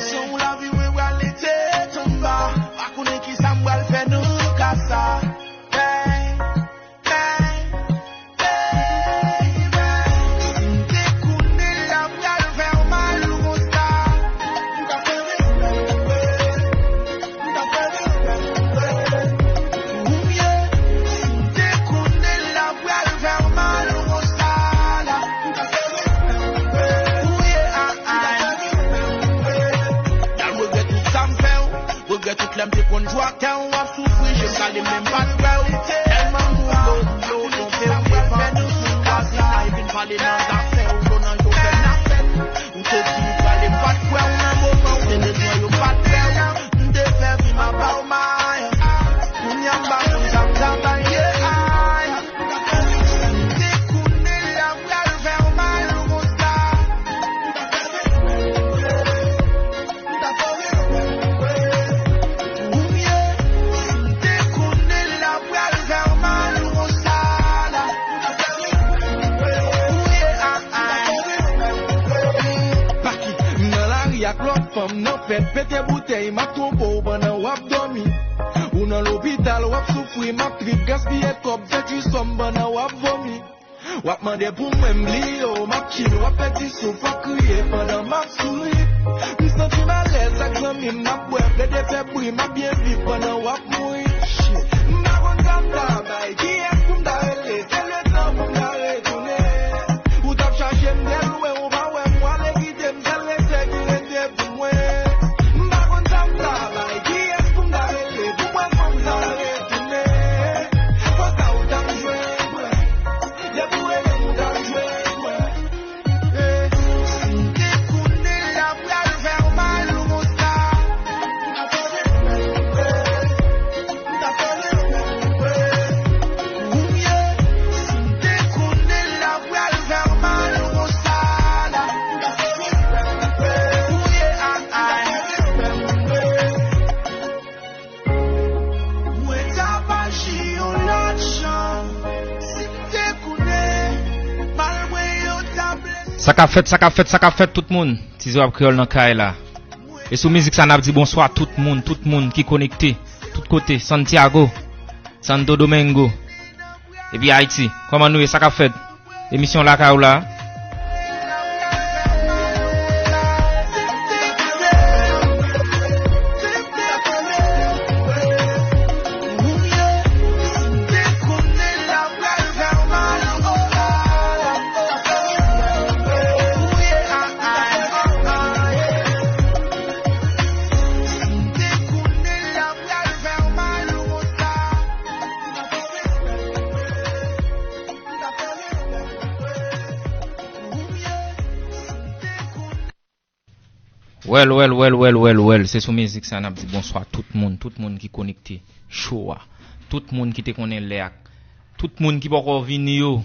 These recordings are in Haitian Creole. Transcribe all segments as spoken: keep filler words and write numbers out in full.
Son lavi mwen pral tèt anba. Pa konnen kisa m pral fè nan ka sa. Hey, hey, baby. Si m te konnen l ap pral fè w mal konsa, m ta fè respè. Regrèt tout sa m fè w. Regrèt tout lè m te konn jwe ak kè w. W ap soufri, je m kale menm pa t wè w. Tèlman m woulo, woulo, woulo, woulo, woulo, woulo, woulo, woulo, woulo, woulo, woulo, Ou te di ou prale, m pa t kwè w nan moman ou te bezwen yo pa t fè w. M te fè vi m ap ba w may. Kounye a m pa konn sa m ta bay ye ay. M te konnen l ap pral fè w mal konsa. M ta fè w respè. Ou byen, si m te konnen l ap pral fè w mal konsa la. Paki, m nan lari ak lòt fanm nan fèt, pete boutèy, m ap twonpe w pandan w ap dòmi. Ou nan lopital, w ap soufri, m ap trip, gaspiye kòb, fè ti sòm pandan w ap vomi. W ap mande pou mwen, m bliye w, m ap chill, w ap pèdi souf, w ap kriye pandan m ap souri. M santi m alèz ak zanmi m, n ap bwè, plede fè bri, m ap byen viv pandan w ap mouri. Shit. M pa konn sa m ta bay, kiyès pou m ta rele, se letan pou m ta retounen. Ou t ap chache m trè lwen, ou pa wè m, ou ale kite m, sèl respè ki rete pou mwen. M pa konn sa m ta bay, kiyès pou m ta rele, pou mwen fanm sa retounen. Fò sa ou t ap jwenn mwen. Depi w rele m, ou t ap jwenn mwen. Eh, si m te konnen l ap pral fè w mal konsa. Ou byen, si m te konnen l ap pral fè w mal konsa la. Ou ye, ah, ah. Mwen t ap aji yon lòt jan. Si m te konnen, mal mwen yo t ap blese. Sa k ap fèt, sa k ap fèt, sa k ap fèt, tout moun? Ti Zo ap Kreyòl nan kay la. E sou mizik sa, n ap di bonswa tout moun, tout moun ki konekte, tout kote, Santiago, Santo Domingo, epi Ayiti. Kòman nou ye? Sa k ap fèt? Emisyon Lakay ou la. Well, well, well, well, well, well. Se sou mizik sa n ap di bonswa tout moun, tout moun ki konekte show a, tout moun ki te konnen lè a, tout moun ki poko vini yo.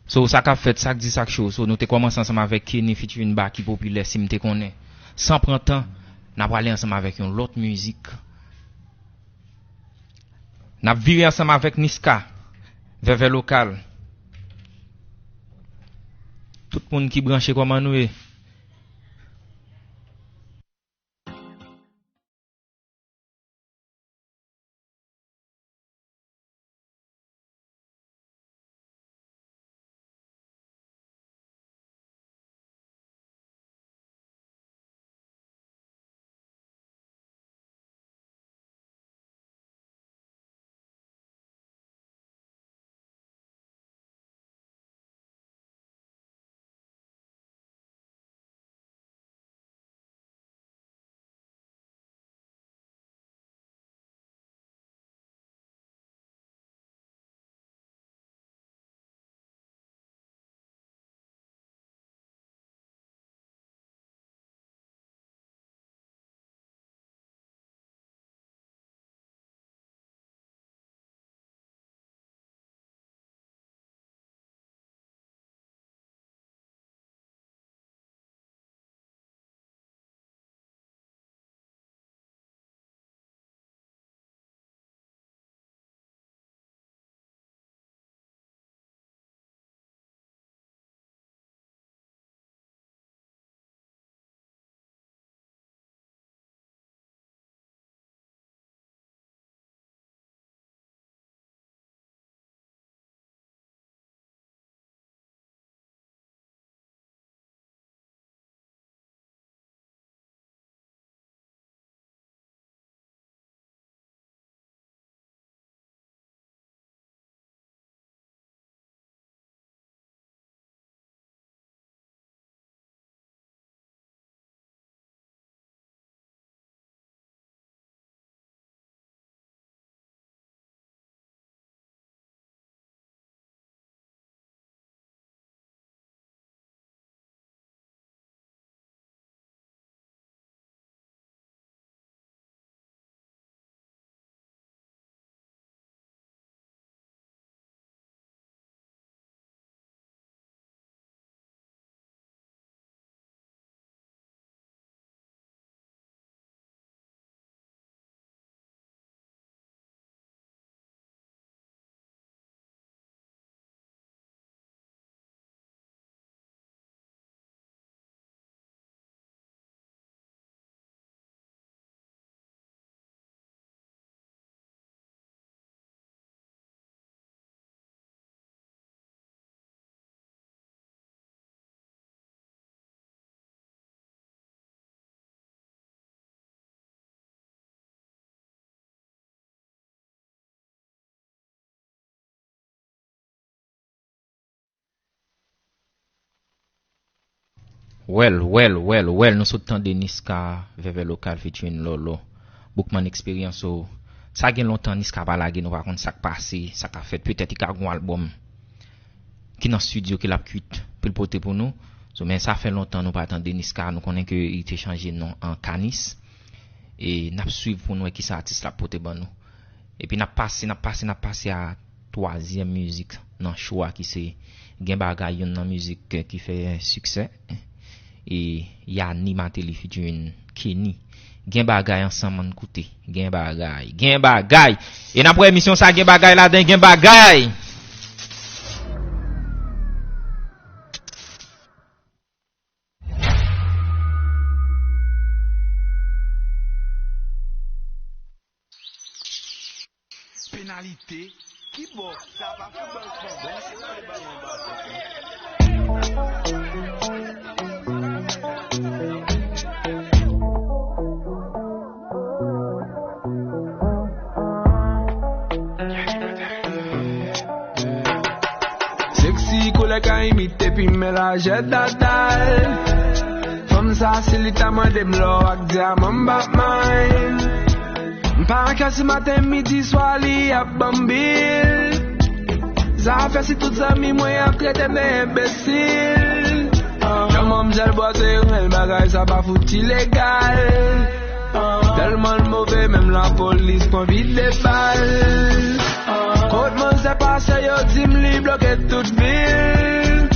So, sa k ap fèt, sa k di, sa k cho. So, nou te kòmanse ansanm avèk Kenny featuring Baky Popilè, Si m te konnen. San pran tan, n ap prale ansanm avèk yon lòt mizik. N ap vire ansanm avèk Niska, Vèvè Lokal. Tout moun ki branche, kòman nou ye? Well, well, well, well, nou sot tande Niska, Vèvè Lokal featuring Lolo. Boukman Experience, oh. Sa gen lontan Niska pa lage, nou pa konn sa k pase, sa k ap fèt. Petèt li ka gon albòm ki nan studio ke l ap kwit pou l pote pou nou. So, men sa fè lontan nou pa tande Niska, nou konnen ke li te chanje non an Kanis. E n ap swiv pou n wè kisa atis la ap pote ban nou. Epi n ap pase, n ap pase, n ap pase a twazyèm mizik nan cho a ki se Gen Bagay, youn nan mizik ki fè siksè. E Yanni Martelly featuring Kenny. Gen Bagay ansanm, ann koute. Gen Bagay, Gen Bagay. E n ap wè emisyon sa Gen Bagay ladan, Gen Bagay. Penalite? Ki bò? Sa pa foutbòl fanbòl, se pa le balon anba. Sexy koulè ka imite pi men lajè dadal. Fanm sa si li ta mande m lò ak dyaman m p ap may. M pa an kè si maten, midi, swa li ap ban m bil. Zafè si tout zanmi mwen ap trete m de enbesil. Jan manmzèl bwate rèl, bagay sa pa fouti legal. Tèlman l move, menm lapolis pran vide bal. Kot manzè pase, yo di m li bloke tout vil.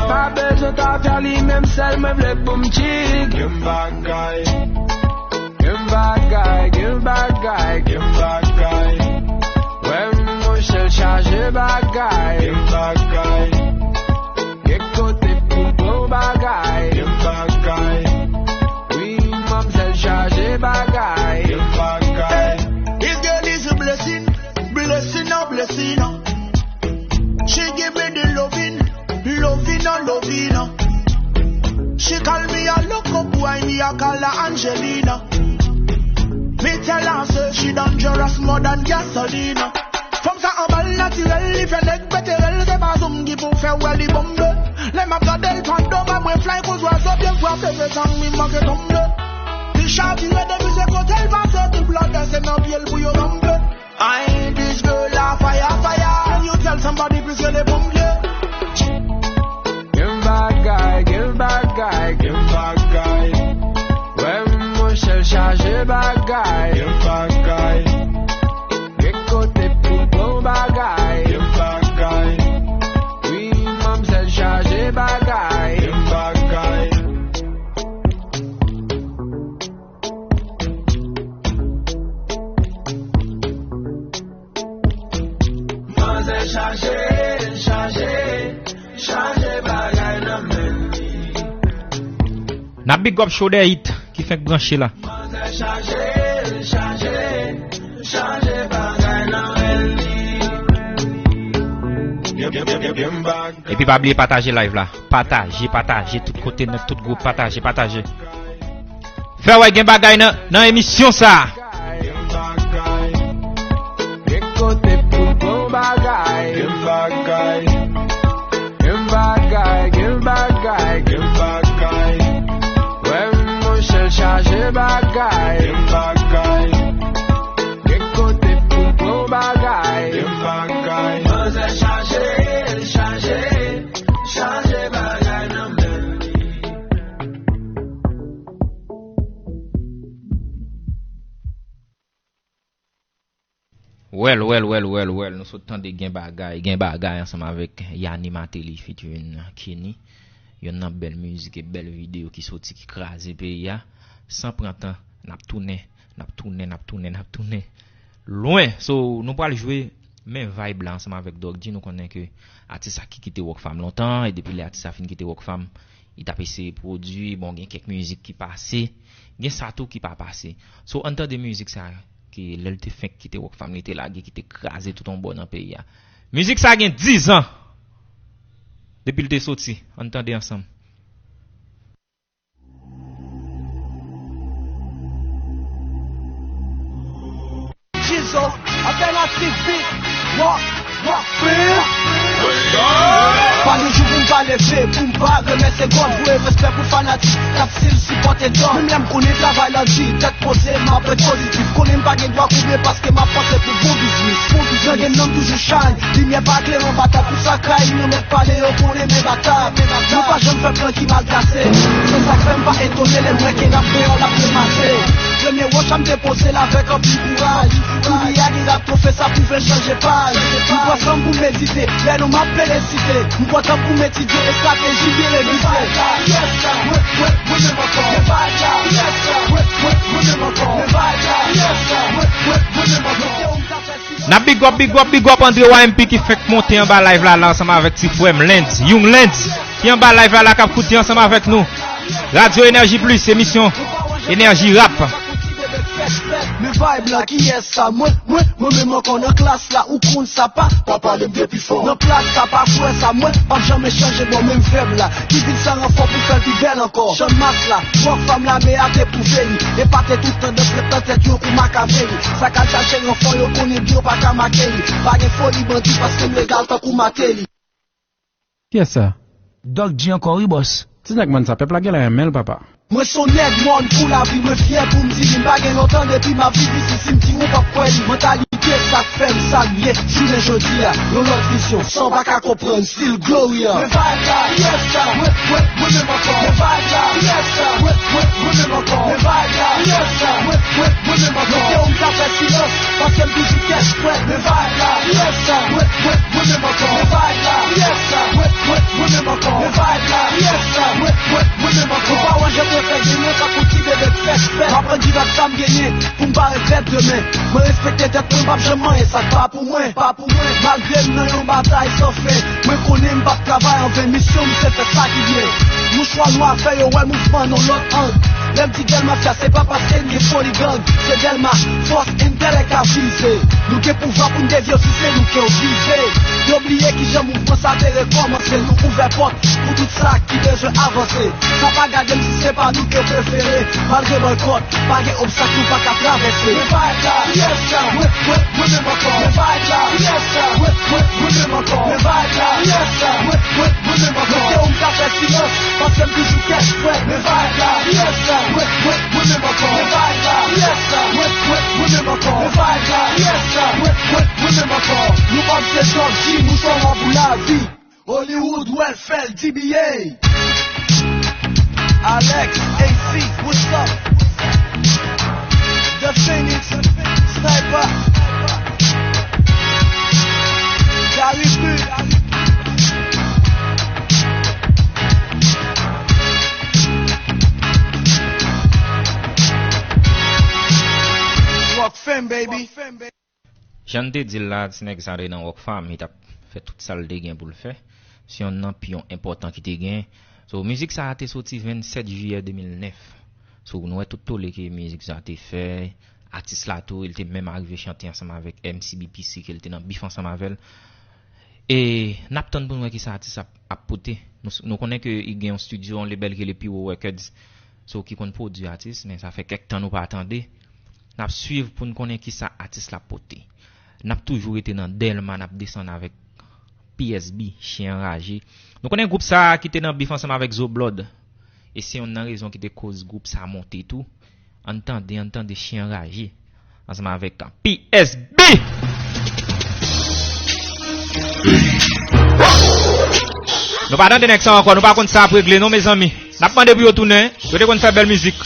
Pa bezwen ta fè li menm, sèl mwen vle pou m chill. Gen bagay. Gen bagay, gen bagay, gen bagay. Wè monchè l chaje bagay. Gen bagay. Gen kote pou bon bagay. Gen bagay. Wi, manmzèl chaje bagay. Gen bagay. This girl is a blessing, blessing on blessing. She give me the loving, loving on loving. She call me a loco boy, me a call her Angelina. Me tell her say she dangerous more than gasolina. Fanm sa anba l natirèl, li fè nèg pete rèl, se pa zoom ki pou fè wè li bonbe. Lè m ap gade l pandan mwen fly kou zwazo byen frape, se tan wi manke tonbe. Li chavire depi se kote l pase, tout blòdè se nan pye l pou yo kanpe. Ay, this girl a fire, fire. Can you tell somebody please rele ponpye? Gen bagay, gen bagay, gen bagay. Wè monchè l chaje bagay. Gen bagay. Gen kote pou bon bagay. Gen bagay. Wi, manmzèl chaje bagay. Gen bagay. Manzè chaje, chaje, chaje bagay nan men li. N ap big up Chodè Hit ki fenk branche la. Manzè chaje, chaje, chaje bagay nan men li. Epi pa bliye pataje live la. Pataje, pataje tout kote nèt, tout gwoup, pataje, pataje. Fè wè gen bagay nan, nan emisyon sa. Gen kote pou bon bagay. Gen bagay. Gen bagay, gen bagay, gen bagay. Wè monchè l chaje bagay. Gen bagay. Gen kote pou bon bagay. Gen bagay. Manzè chaje, chaje, chaje bagay nan men li. Well, well, well, well, well. Nou sot tande gen bagay, gen bagay ansanm avèk Yanni Martelly featuring Kenny. Youn nan bèl mizik e bèl videyo ki soti, ki kraze peyi a. San pran tan, n ap tounen, n ap tounen, n ap tounen, n ap tounen lwen. So, nou pral jwe men vibe la ansanm avèk Dogg G. Nou konnen ke atis sa ki kite Rockfam lontan, e depi lè atis sa fin kite Rockfam, li t ap eseye pwodui, bon, gen kèk mizik ki pase, gen sa tou ki pa pase. So, ann tande mizik sa, ki lè l te fenk kite Rockfam, li te lage, ki te kraze tout yon bò nan peyi a. Mizik sa gen diz an depi l te soti. Ann tande ansanm. Jizo, Alternative Beat, Rock, Rock, Free. Pa gen jou pou m pa leve, pou m pa remèsye God. Voye respè pou fanatik k ap stil sipòte dòm. Menm lè m konnen travay la di, tèt poze, m ap ret pozitif. Konnen m pa gen dwa koube paske m ap panse pou bon biznis. Bon biznis. Jan gen nanm toujou chay, limyè pa klere anba tankou sa kay. Nou mèt pale, yo konnen men batay. Nou pa janm fè plan ki mal trase. Se sa k fè m pa etone lè m wè ke n ap deyò, l ap remase. Premye wòch a m te poze l avèk anpil kouraj. Kounye a gen rap twofe, sa pwouve chanje paj. M pran san m pou m medite, lè nou m ap plede site. M pran tan pou m etidye estrateji byen revize. Yes, sir, mwen, mwen, mwen menm ankò. Men vibe la. Yes, sir, mwen, mwen, mwen menm ankò. Men vibe la. Yes, sir, mwen, mwen, mwen menm ankò. N ap big up, big up, big up Andre Y M P ki fèk monte anba live la, la ansanm avèk ti frè m Lens, Young Lens, ki anba live la, la k ap koute ansanm avèk nou. Radio Energy Plus, emisyon Energy Rap. Men vibe la, kiyès sa? Mwen, mwen, mwen menm ankò nan klas la, ou konn sa pa. Pa pale m depi fò. Nan plas sa, pa kwè sa, mwen p ap janm chanje bò menm vèb la. Ki vin san ranfò pou fè l pi bèl ankò. Jan mas la, Rockfam lame a te pwouve li. Epate tout tandans, ret nan tèt yo kou Makaveli. Sa k al chache ranfò, yo konnen byen yo pa ka make li. Pa gen foli bandi paske m legal tankou Martelly. Kiyès sa? Doc G ankò wi, bòs. Ti nèg mòn sa, pèp la genlè renmen l, papa. Mwen se yon nèg mòn pou lavi, mwen fyè pou m di li. M pa gen lontan depi m ap viv isi, si m di w ou p ap kwè li. Mantalite sa k fè m sa m ye jounen jodi a. Yon lòt vizyon, sa w pa ka konprann, still Gloria. Men vibe la, yes, sir, mwen, mwen, mwen menm ankò. Men vibe la, yes, sir, mwen, mwen, mwen menm ankò. Men vibe la, yes, sir, mwen, mwen, mwen menm ankò. Mete w m ka fè silans, paske m toujou kèch frèt. Men vibe la, yes, sir, mwen, mwen, mwen menm ankò. Men vibe la, yes, sir, mwen, mwen, mwen menm ankò. Men vibe la, yes, sir, mwen, mwen, mwen menm ankò. Nou pa wè jan mwen fè genyen tankou ti bebe k fèk fèt. M ap grandi ak sa m genyen pou m pa regrèt demen. Mwen respekte tèt mwen, m p ap janm manyen sa k pa pou mwen, pa pou mwen. Malgre m nan yon batay san fen, mwen konnen m p ap travay anven. Misyon m se fè sa ki byen. Mouchwa nwa fè yo wè mouvman nan lòt ang. Lè m di Dèlma fya, se pa paske n gen foli gang. Se Dèlma, fòs entèlèk a vize. Nou gen pouvwa pou n devye yo si se nou ke yo vize. Yo bliye kijan mouvman sa te rekòmanse. Nou ouvè pòt pou tout sa ki bezwen avanse. Sa pa gade m si se pa nou ke yo prefere. Malgre bòykòt, pa gen obstak nou pa ka travèse. Men vibe la, yes, sir, mwen, mwen, mwen menm ankò. Men vibe la, yes, sir, mwen, mwen, mwen menm ankò. Men vibe la, yes, sir, mwen, mwen, mwen menm ankò. Mete w m ka fè silans, paske m toujou kèch frèt. Men vibe la, yes, sir, mwen, mwen, mwen menm ankò. Men vibe la, yes, sir, mwen, mwen, mwen menm ankò. Men vibe la, yes, sir, mwen, mwen, mwen menm ankò. Nou pa m se Doc G, nou chwa w pou lavi. Hollywood Welfare, D B A. Alex, A C, what's up? The Phoenix, Sniper, Gary B. Rock fam, baby. Jan n te di l la, ti nèg sa te nan Rockfam, li t ap fè tout sa l te gen pou l fè. Se yonn nan pyon enpòtan ki te gen. So, mizik sa a te soti vennsèt jiyè de mil nèf. So, nou wè tout tole ke mizik sa a te fè. Atis la tou, li te menm arive chante ansanm avèk M C B P C, ke l te nan bif ansanm avè l. E n ap tann pou n wè kisa atis ap, ap pote. Nou, nou konnen ke li gen yon studio, yon label ki rele Piro Records. So, ki konn pwodui atis, men sa fè kèk tan nou pa tande. N ap swiv pou n konnen kisa atis la pote. N ap toujou rete nan Dèlma, n ap desann avèk P S B, Chyen Anraje. Nou konnen gwoup sa a ki te nan bif ansanm avèk Zo Blood. E se yonn nan rezon ki te koz gwoup sa a monte tou. Ann tande, ann tande Chyen Anraje ansanm avèk P S B. Nou pa tande nèg sa ankò, nou pa konn sa ap regle non, mezanmi. N ap mande pou yo tounen, yo te konn fè bèl mizik.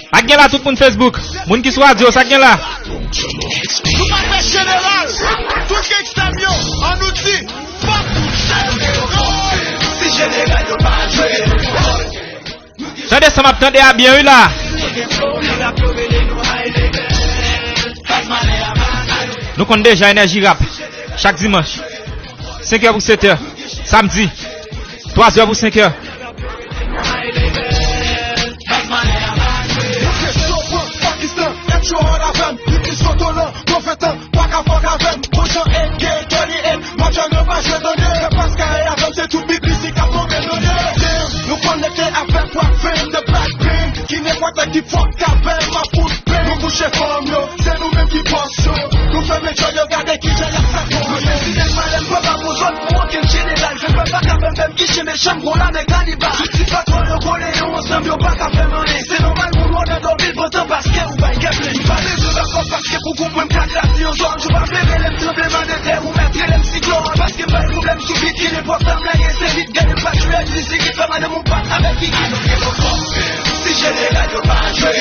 Sa k gen la, tout moun Facebook? Moun ki sou radyo, sa k gen la? Nou pa fè jeneral. Tout gangsta m yo, ann nou di, fuck jeneral. Si jeneral yo pa jwe. Tande sa m ap tande a byen wi la. Nou konn deja Energy Rap. Chak dimanch. Senk è pou sèt è. Samdi. Twa zè pou senk è. Pakistan, èt yo hard avè m, li plis kotolan, move tan. Pa ka fòk avè m, bon jan et gay, dirty et, match an yo pa jwe tande. Se paske avè m se tout big mizik k ap tonbe nan de. Nou konekte avèk Rock Fam, the Black Pink, ki nenpòt nèg ki fòk avè m ap fout pen. Nou kouche fanm yo, se nou menm ki bòs yo. Nou fèmen djòl yo, gade kijan Mechan m gon lame kanibal. Sou ti patwon yo kole yo ansanm, yo pa ka fè m anyen. Se nòmal moun wè w nan dòmi pantan paske ou bay kè plen. M pa bezwen bakòp paske pou konprann kat la si yon zòn. Ou pa vle rele m tranblemanntè ou mèt rele m siklòn. Paske m bay pwoblèm sou bit ki enpòtan m lage se lit. Gade m pa jwe ak mizik ki fè madanm ou bat avèk figi. Si jeneral yo pa jwe,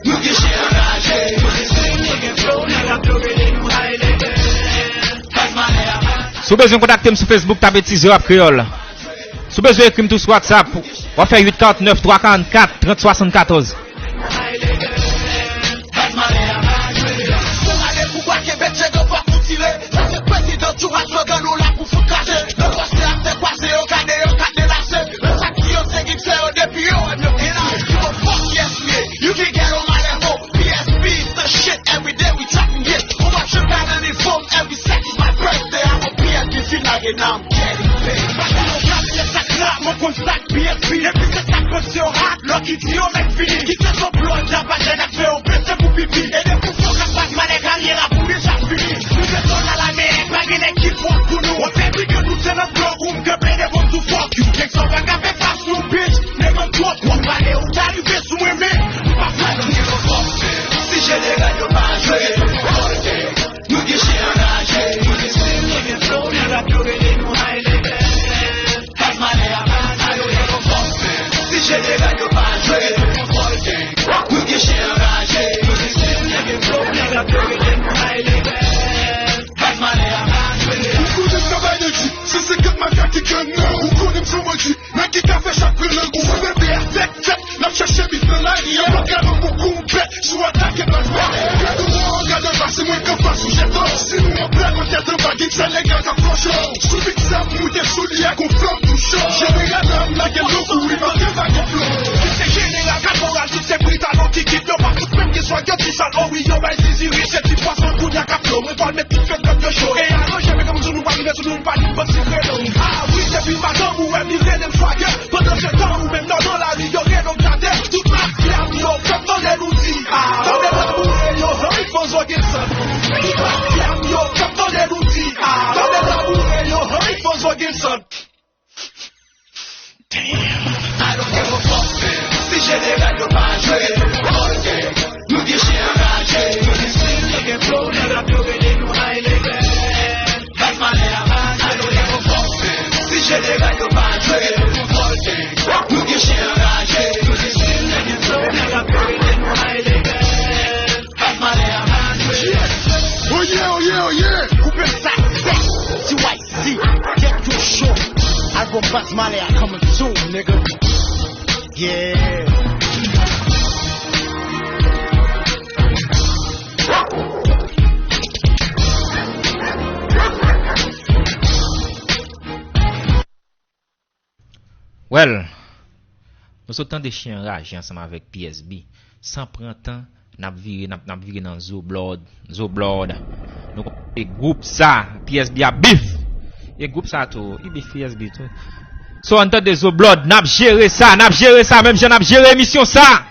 nou gen chen anraje. Nou gen flow, nèg ap yo rele nou high level. Baz malè a. Si w bezwen kontakte m sou Facebook, tape Ti Zero Rap Kreyòl. Si w bezwen ekri m tou sou WhatsApp, w ap fè uit karant nèf twa karant kat trant swasann katòz. You can get on my level. P S B is the shit. Every day we trapping, yeah. Who wants your bad and informed? Every second is my birthday. I'm a P S B fin lage, now I'm getting paid. Pase yon kat, se sak la, mwen konn sak P S B. Depi se sak pwensyon hot, Lucky T yo mèt fini. Kite son blòd, la pa jèn ak fè yon pete pou pipi. E depi fò k ap bat malè kalye la pou deja fini. Nou se zòn a la men, pa gen nèg ki pwòp pou nou. Wè fè bri ke nou se nan blòk ou m kanpe devan m tou fuck you. Nèg sa w pa ka fè fas nou, bitch. Nèg an twòp, w ap pale ou ta rive sou mwen, men m pa fè nan gen yon fòs. Si jeneral yo pa jwe, nou gen chen anraje. Nou gen stil, nou gen flow, nèg ap yo rele nou high level. Baz malè a baz, alo yo fòs. Si jeneral yo pa jwe, nou gen chen anraje. Nou gen stil, nou gen flow, nèg ap yo rele nou high level. Baz malè a baz, jwe. Ou konnen sa bay de di, se senkant makak ki kann nan. Ou konnen m se yon bandi. Nèg ki ka fè chak pran lang ou. Fè de a tèt tèt, n ap chèche bif nan lari a. Yo pa ka nan bon konpèt, si w atake baz mwen. Gad ou wè, gad anba, se mwen k anfas ou jèt. Si nou an plè, mwen tèt anba, gen sèl nèg la k ap flanche. Sou bit sa, m moute sou li ak yon flanm tou cho. Jeneral la, m lage l nan kouri, pa gen bagay flanm. Tout se jeneral, kat moral, tout se britalon ki kit. Yo pa tout menm gen swag, yo ti sal, o wi, yo bay zizi ri. Se ti pwason kounye a k ap flo. Mwen pral met tout fèt kòm yo cho. E alonje, men kòm sou nou pa rive sou nou, pa di bann sikrelo. Ah wi, depi madanm ou wè m, li rele m swagè. Pandan se tan ou menm nan, nan lari, yo rele w gratè. Tout mafya m yo, fè m tande nou di, ah, tande laboure yo, hey, fò zo gen sant. Tout mafya m yo, fè m tande nou di, ah, tande laboure yo, hey, fò zo gen sant. Damn. I don't give a fuck. Si jeneral yo pa jwe, nou gen chen anraje. Nou gen stil, nou gen flow, nèg ap yo rele nou high level. Baz malè a baz, I don't give a fuck. Si jeneral yo pa jwe, nou gen chen anraje. Nou gen stil, nou gen flow, nèg ap yo rele nou high level. Baz malè a baz. Oye, oye, oye. Koupe sa sèk. T Y C, get your show. Album Baz Malè a coming soon, nigga. Yeah. Well, nou sot tande Chen Anraje ansanm avèk P S B. San pran tan, n ap vire, n ap, n ap vire nan Zo Blood, Zo Blood. Nou konn e gwoup sa, P S B ap bif. E gwoup sa tou, i bif P S B tou. So, ann tande Zo Blood, n ap jere sa, n ap jere sa, menm jan n ap jere emisyon sa.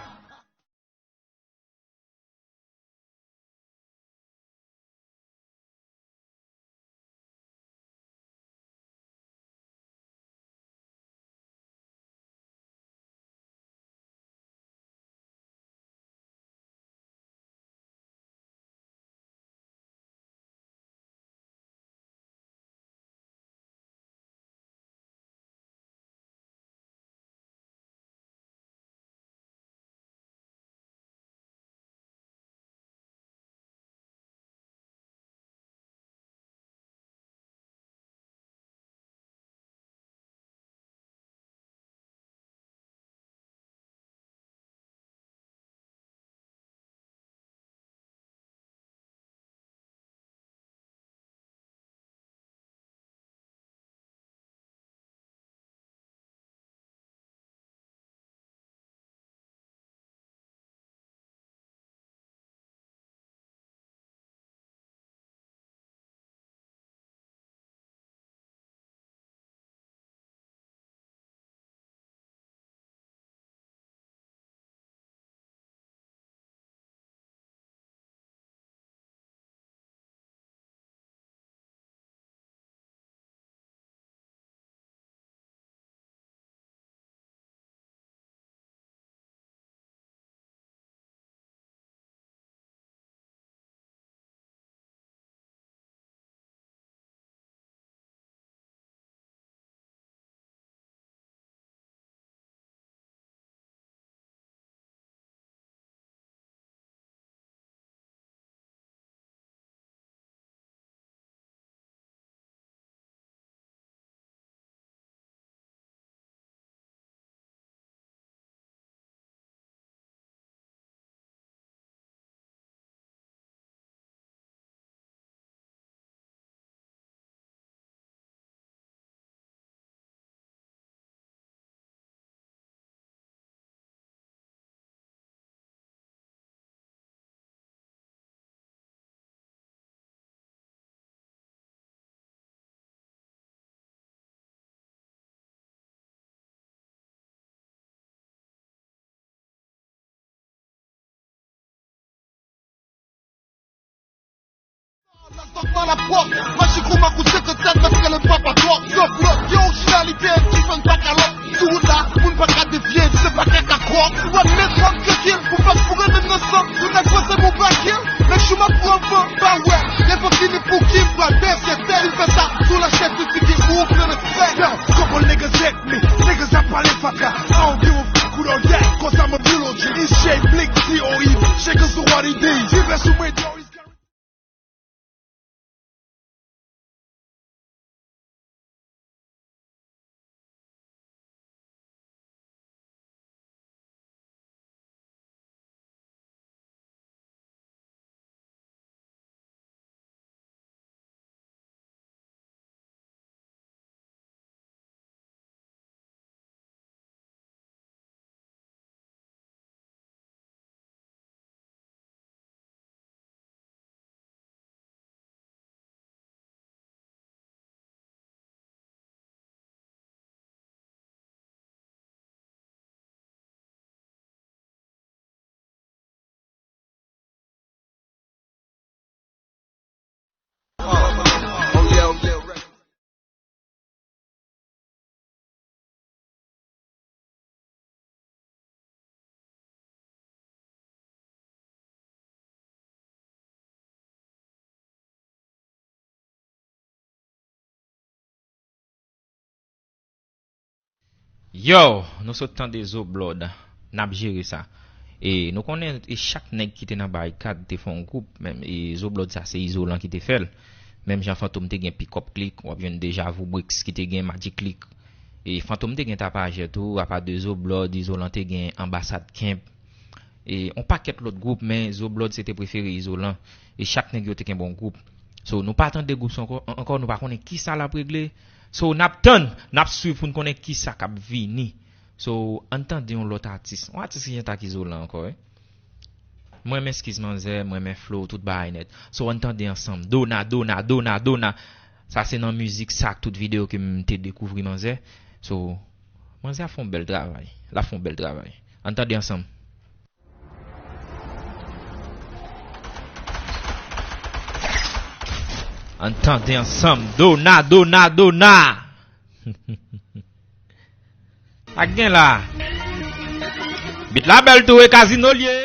Sòt nan lapòt, maji kouman kou senkant sèt mèt rele papa twòp. Yo, bro, yo, orijinalite, ki fè n pa ka lòk. Sou wout la, moun pa ka devye, se pa kaka kwòk. Wè, men twòp trankil, pou fèk pou renmen nan san. Tout nèg panse mou bakil, men jou m ap pran van, pa wè. Lè van fini pou ki m pral bese tèt. Li fè sa, sou la chèz, li figi ou pran nan fèk. Yo, couple niggas at me, niggas ap pale fatra. I don't give a fuck who don't get, cause I'm a real O G. It's Jay Blick, D O E, shakers know what it is. Even sou mwen, yo, it's Yo, nou sot tande Zo Blood. N ap jere sa. E nou konnen e chak nèg ki te nan Barikad te fè yon gwoup. Menm e Zo Blood sa se Izolan ki te fè l. Menm jan Fantom te gen Pick Up Click, w ap jwenn Deja Vu Bricks ki te gen Magic Click. E Fantom te gen Tapajè tou, apa de Zo Blood, Izolan te gen Anbasad Kemp. E yon pakèt lòt gwoup, men Zo Blood se te prefere Izolan. E chak nèg yo te kenbe yon gwoup. So, nou pa tande gwoup sa ankò, an- ankò, nou pa konnen kisa l ap regle. So, n ap tann, n ap swiv pou n konnen kisa k ap vini. So, ann tande yon lòt atis. Yon atis ki jan tak Izolan ankò, wi. Mwen renmen eskiz manzè, mwen renmen flow, tout bagay nèt. So, ann tande ansanm. Dona, Dona, Dona, Dona. Sa se nan mizik sa ak tout videyo ke m te dekouvri manzè. So, manzè ap fè yon bèl travay. L ap fè yon bèl travay. Ann tande ansanm. Ann tande ansanm. Dona, Dona, Dona. Sa k gen la? Beat la bèl tou, e Casino l ye.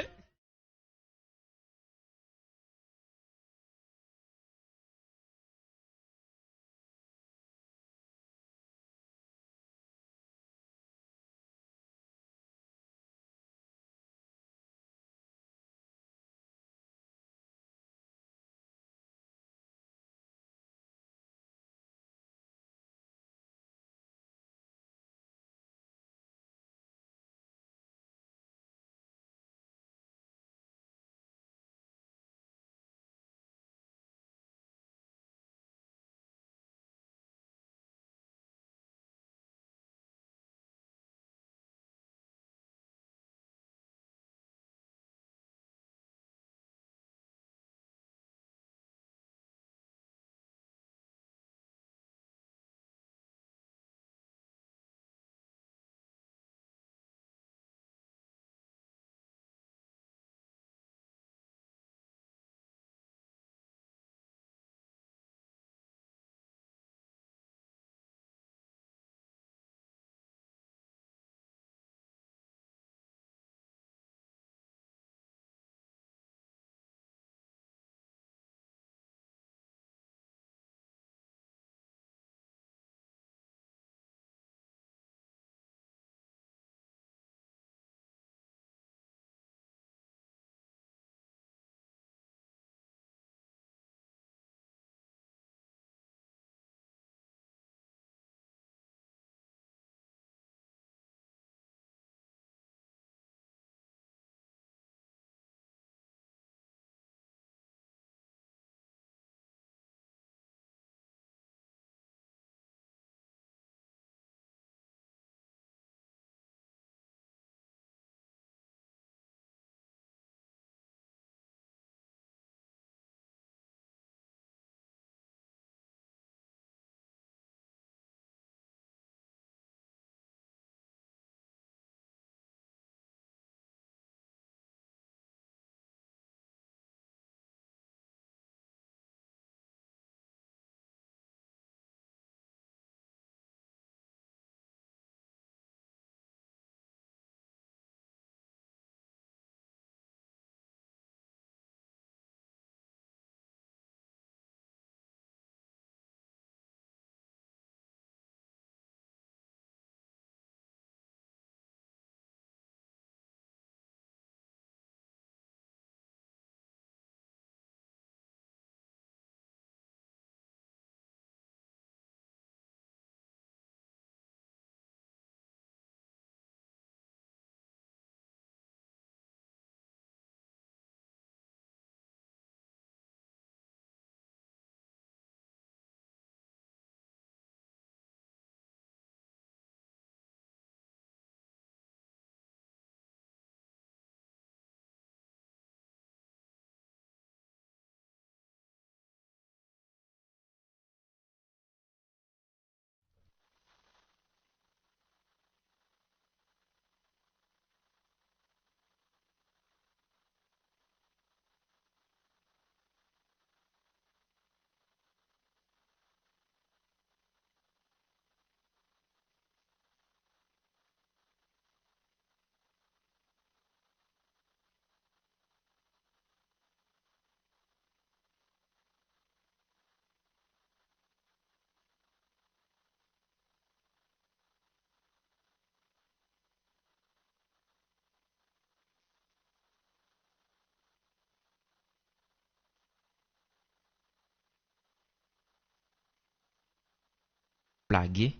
lage.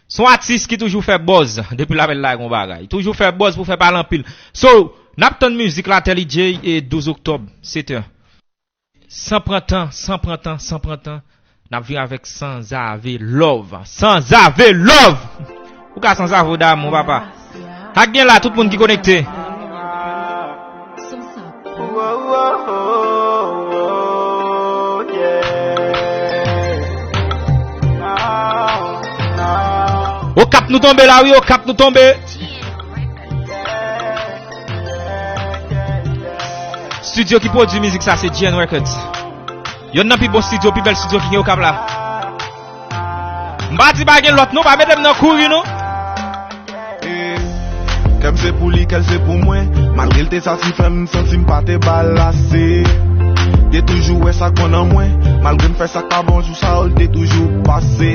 Se yon atis ki toujou fè buzz depi l ap lage yon bagay. Toujou fè buzz pou fè pale anpil. So, n ap tann mizik la, Telly J, e douz oktòb, sèt è. San pran tan, san pran tan, san pran tan, n ap vin avèk Sanzave Love. Sanzave Love! Ou ka sanzave w damou, papa. Sa k gen la, tout moun ki konekte? Okap nou tonbe la, wi, Okap nou tonbe. Studio ki pwodui mizik sa se G N Records. Yonn nan pi bon studio, pi bèl studio ki gen Okap la. M pa di pa gen lòt non, pa mete m nan kouri non. Kè m se pou li, kè l se pou mwen. Malgre l te satisfè m, m santi m pa te ba l ase. Te toujou wè sa k bon nan mwen. Malgre m fè sa k pa bon, jou sa yo l te toujou pase.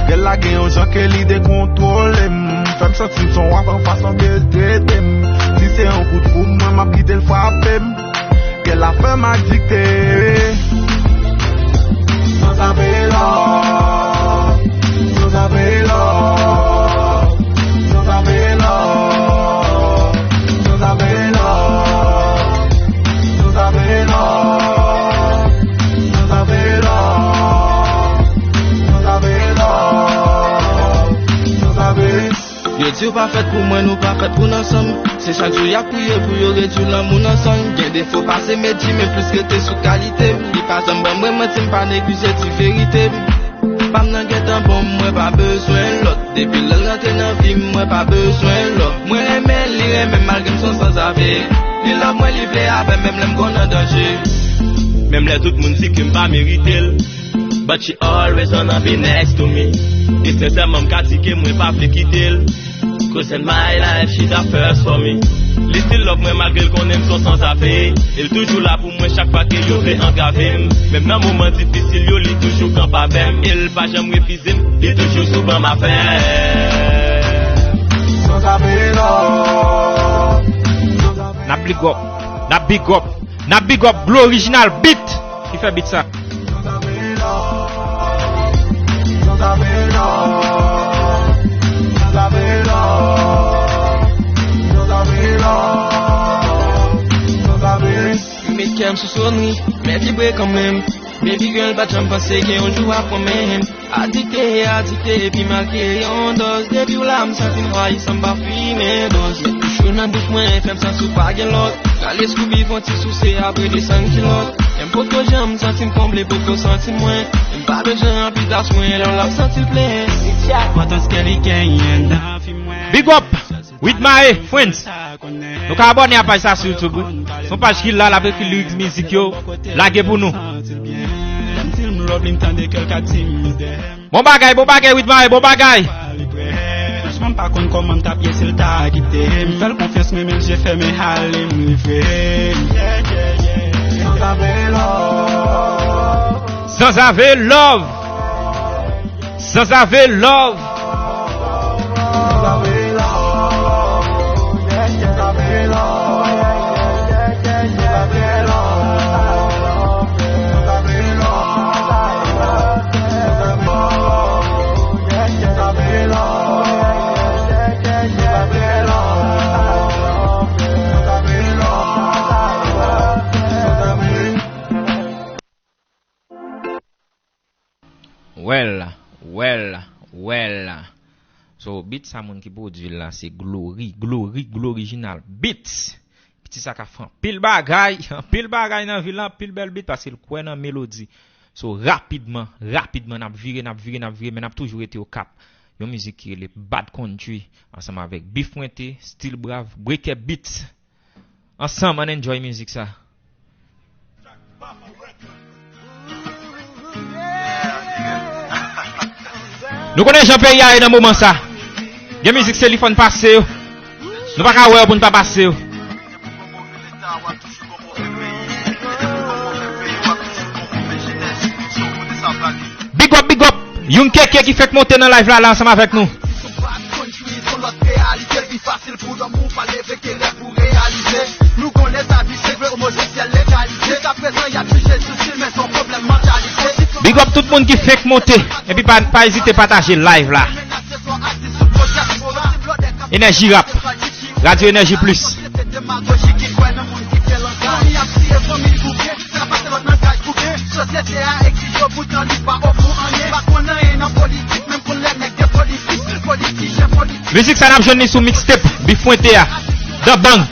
Gèl la gen yon jan ke li dekontwole m. Fè m santi m se yon wa nan fason ke l trete m. Si se yon kout kou, mwen m ap kite l frape m. Gèl la fè m adikte. Sanzave Love, Sanzave Love, Sanzave Love, Sanzave Love, Sanzave Love, Sanzave Love, Sanzave Love, Sanzave Love. Yo di w pa fèt pou mwen, nou pa fèt pou n ansanm. Se chak jou y ap priye pou yo redui lanmou n ansanm. Gen defo pase medji, men plis rete sou kalite m. Li pa janm ban mwen manti, m pa neglije di verite m. Pa m nan gentan bon, mwen pa bezwen lòt. Depi lè l rantre nan vi m, mwen pa bezwen lòt. Mwen renmen l, li renmen m malgre m se yon sanzave. Li love mwen, li vle avè m, menm lè m konn an danje. Menm lè tout moun di ke m pa merite l. But she always wanna be next to me. E sensèman m ka di ke mwen pa vle kite l. Cause in my life she the first for me. Li still love mwen malgre l konnen m se yon sanzave. E l toujou la pou mwen chak fwa ke yo vle antrave m. Menm nan moman difisil yo li toujou kanpe avè m. E l pa janm refize m, li toujou sou ban m avè m. Sanzave Love. N ap big up, n ap big up, n ap big up Glo Original Beat ki fè beat sa. Yo met kè m sou sonri, men vibre kanmenm. Baby girl pa t janm panse gen yon jou w ap pran men m. Adikte, adikte, epi malgre yon dòz. Depi w la, m santi m rayi san m pa fimen dòz. Ou cho nan bouch mwen, fè m santi w pa gen lòt. Rale Scooby fè yon ti souse, apre desann kilòt. Men m potko janm santi m konble, potko santi mwen. Men m pa bezwen ranpli tas mwen, lè w la m santi l plen. Pandan s kè li genyen nan fi mwen. Big up! Widmae, Friends. Nou ka abòne a paj sa sou YouTube, wi. Se yon paj ki la, l ap ekri lirik mizik yo, lage pou nou. Bon bagay, bon bagay, Widmae, bon bagay. Franchman, m pa konn kòman m t ap ye si l ta kite m. M fè l konfyans, m renmen l, je fèmen, ale m livre m. Sanzave Love. Sanzave Love. Well, well, well. So, beat sa moun ki pwodui l la se Glory, Glory, Glory Original Beats. Piti sa ka fè anpil bagay, anpil bagay nan vi l, anpil bèl beat paske l kwè nan melodi. So, rapidman, rapidman, n ap vire, n ap vire, n ap vire, men n ap toujou rete Okap. Yon mizik ki rele Bad Country, ansanm avèk Beef Wente, Still Brav, Breaker Beats. Ansanm, ann enjoy mizik sa. Nou konnen jan peyi a ye nan moman sa. Gen mizik se li fò n pase yo. Nou pa ka wè yo pou n pa pase yo. Big up, big up. Young Keke ki fèk monte nan live la, la ansanm avèk nou. Big up Tout moun ki fenk monte, epi pa, pa ezite pataje live la. Enèji Rap, Radyo Enèji Plis. Mizik sa n ap jwenn li sou mixtape Bif Pwente a. The Bang.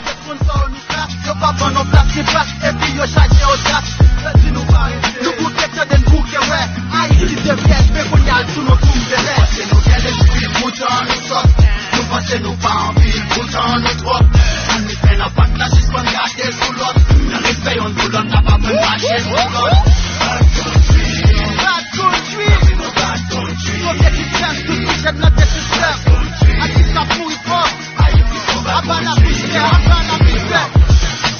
Yo pa ban nou plas, ni plas, epi yo chaje odas. Yo di nou pa rete. Nou bouke, tande n bouke, wè. Ayiti se pyèj, men kounye a l sou nou tou m vle. Paske nou gen lespri, poutan nou sòt. Nou panse nou pa anpil, poutan nou twòp. Ann met men nan pat la, sispann gade sou lòt. Nan respè youn pou lòt, n ap aprann mache sou lòt. Bad Country. Bad Country. Yo gen ki fèm, tout ti jèn nan te sistèm. Atis la pou hip hop. Aba la mizè, aba la mizè.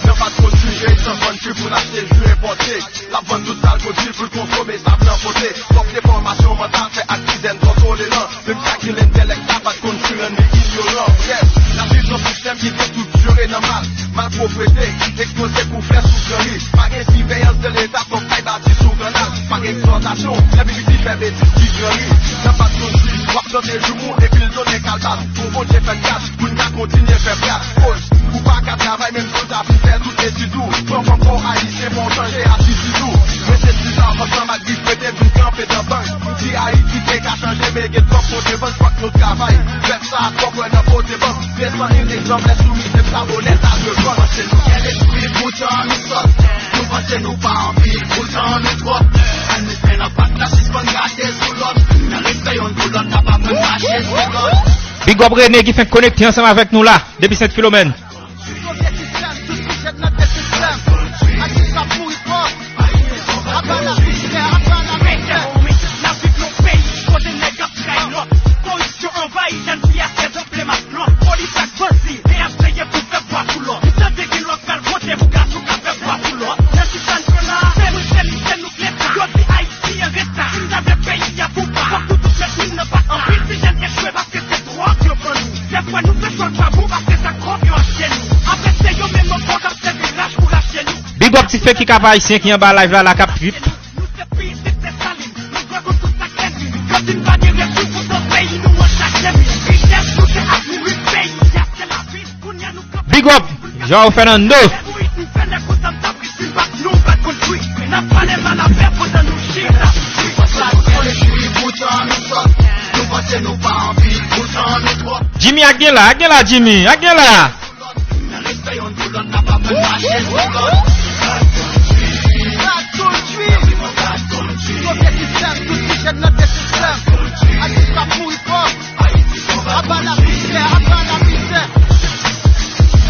Nan Bad Country, Jason Country pou l achte jwi enpòte. L ap vann tout sa l pwodui pou l konsome sa blan pote. Twòp defòmasyon mantal fè ak ti jèn twò toleran. Menm sa ki lentèlèk la Bad Country rann li inyoran. Brèf, n ap viv nan sistèm ki destriktire nan mal, malpwoprete, ekspoze pou flè sou gran ri. Pa gen siveyans de Leta, fòk bay bati sou kannal. Pa gen eksplwatasyon, lè pipiti fè betiz ki gran ri. Nan Bad Country, w ap plante joumou epi l donnen kalbas. Pou Bondye fè n gras, pou n ka kontinye fè bras. Koz, ou pa ka travay menm si w ta fin fè tout etid ou. Pran fanm pa w ayisyen, fò w chanje atitid ou. Rete sou sa, ansanm ak Bif Pwente, vin kanpe nan bang. Di Ayiti te ka chanje, men gen twòp kote bann fòk nou travay. Pèp sa a twò kwè nan pote bank. Desann yon egzanp, lè sou mizè sa bonè sa devan. Paske nou gen lespri, poutan nou sòt. Nou panse nou pa anpil, poutan nou twòp. Ann met men nan pat la, sispann gade sou lòt. Nan respè youn pou lòt, n ap aprann mache sou lòt. Big up Rene ki fenk konekte ansanm avèk nou la, depi Sent Filomèn. Sovyetisyen, tout ti jèn nan te sistèm. Atis la pou hip hop. Aba la mizè, aba la mizè. N ap viv nan peyi kote nèg ap tray lòt. Koripsyon anvayi, jan fi a fè gonfle matlòt. Polis ak bandi, men ap veye pou fè bwa koulòt. Ou tande gen lòt pral vote pou gason k ap fè bwa koulòt. Nan sistèm ke la, se mwen, se li, se nou k Leta. Yo di Ayiti an reta. Si n ta vle peyi a pou pa, fòk nou tout met men nan pata. Anpil ti jèn echwe paske se dwòg yo ban nou. Dèfwa nou fè chwa pa bon paske sa kòb yo achte nou. Apre se yo menm ankò k ap sèvi rach pou rache nou. Big up ti fè ki kap ayisyen ki anba live la, la k ap trip. Nou se pitit Desalin, nou dwe kont tout sa k ènmi. Yo di n pa gen retour, poutan peyi nou an chache mi. Richès nou se ak mouri, peyi a se lavi. Kounye a nou kanpe. Big up Joao Fernando. Debout, nou fè nèg kontan tap. Jimmy, ak gen la, ak gen la, Jimmy, ak gen la.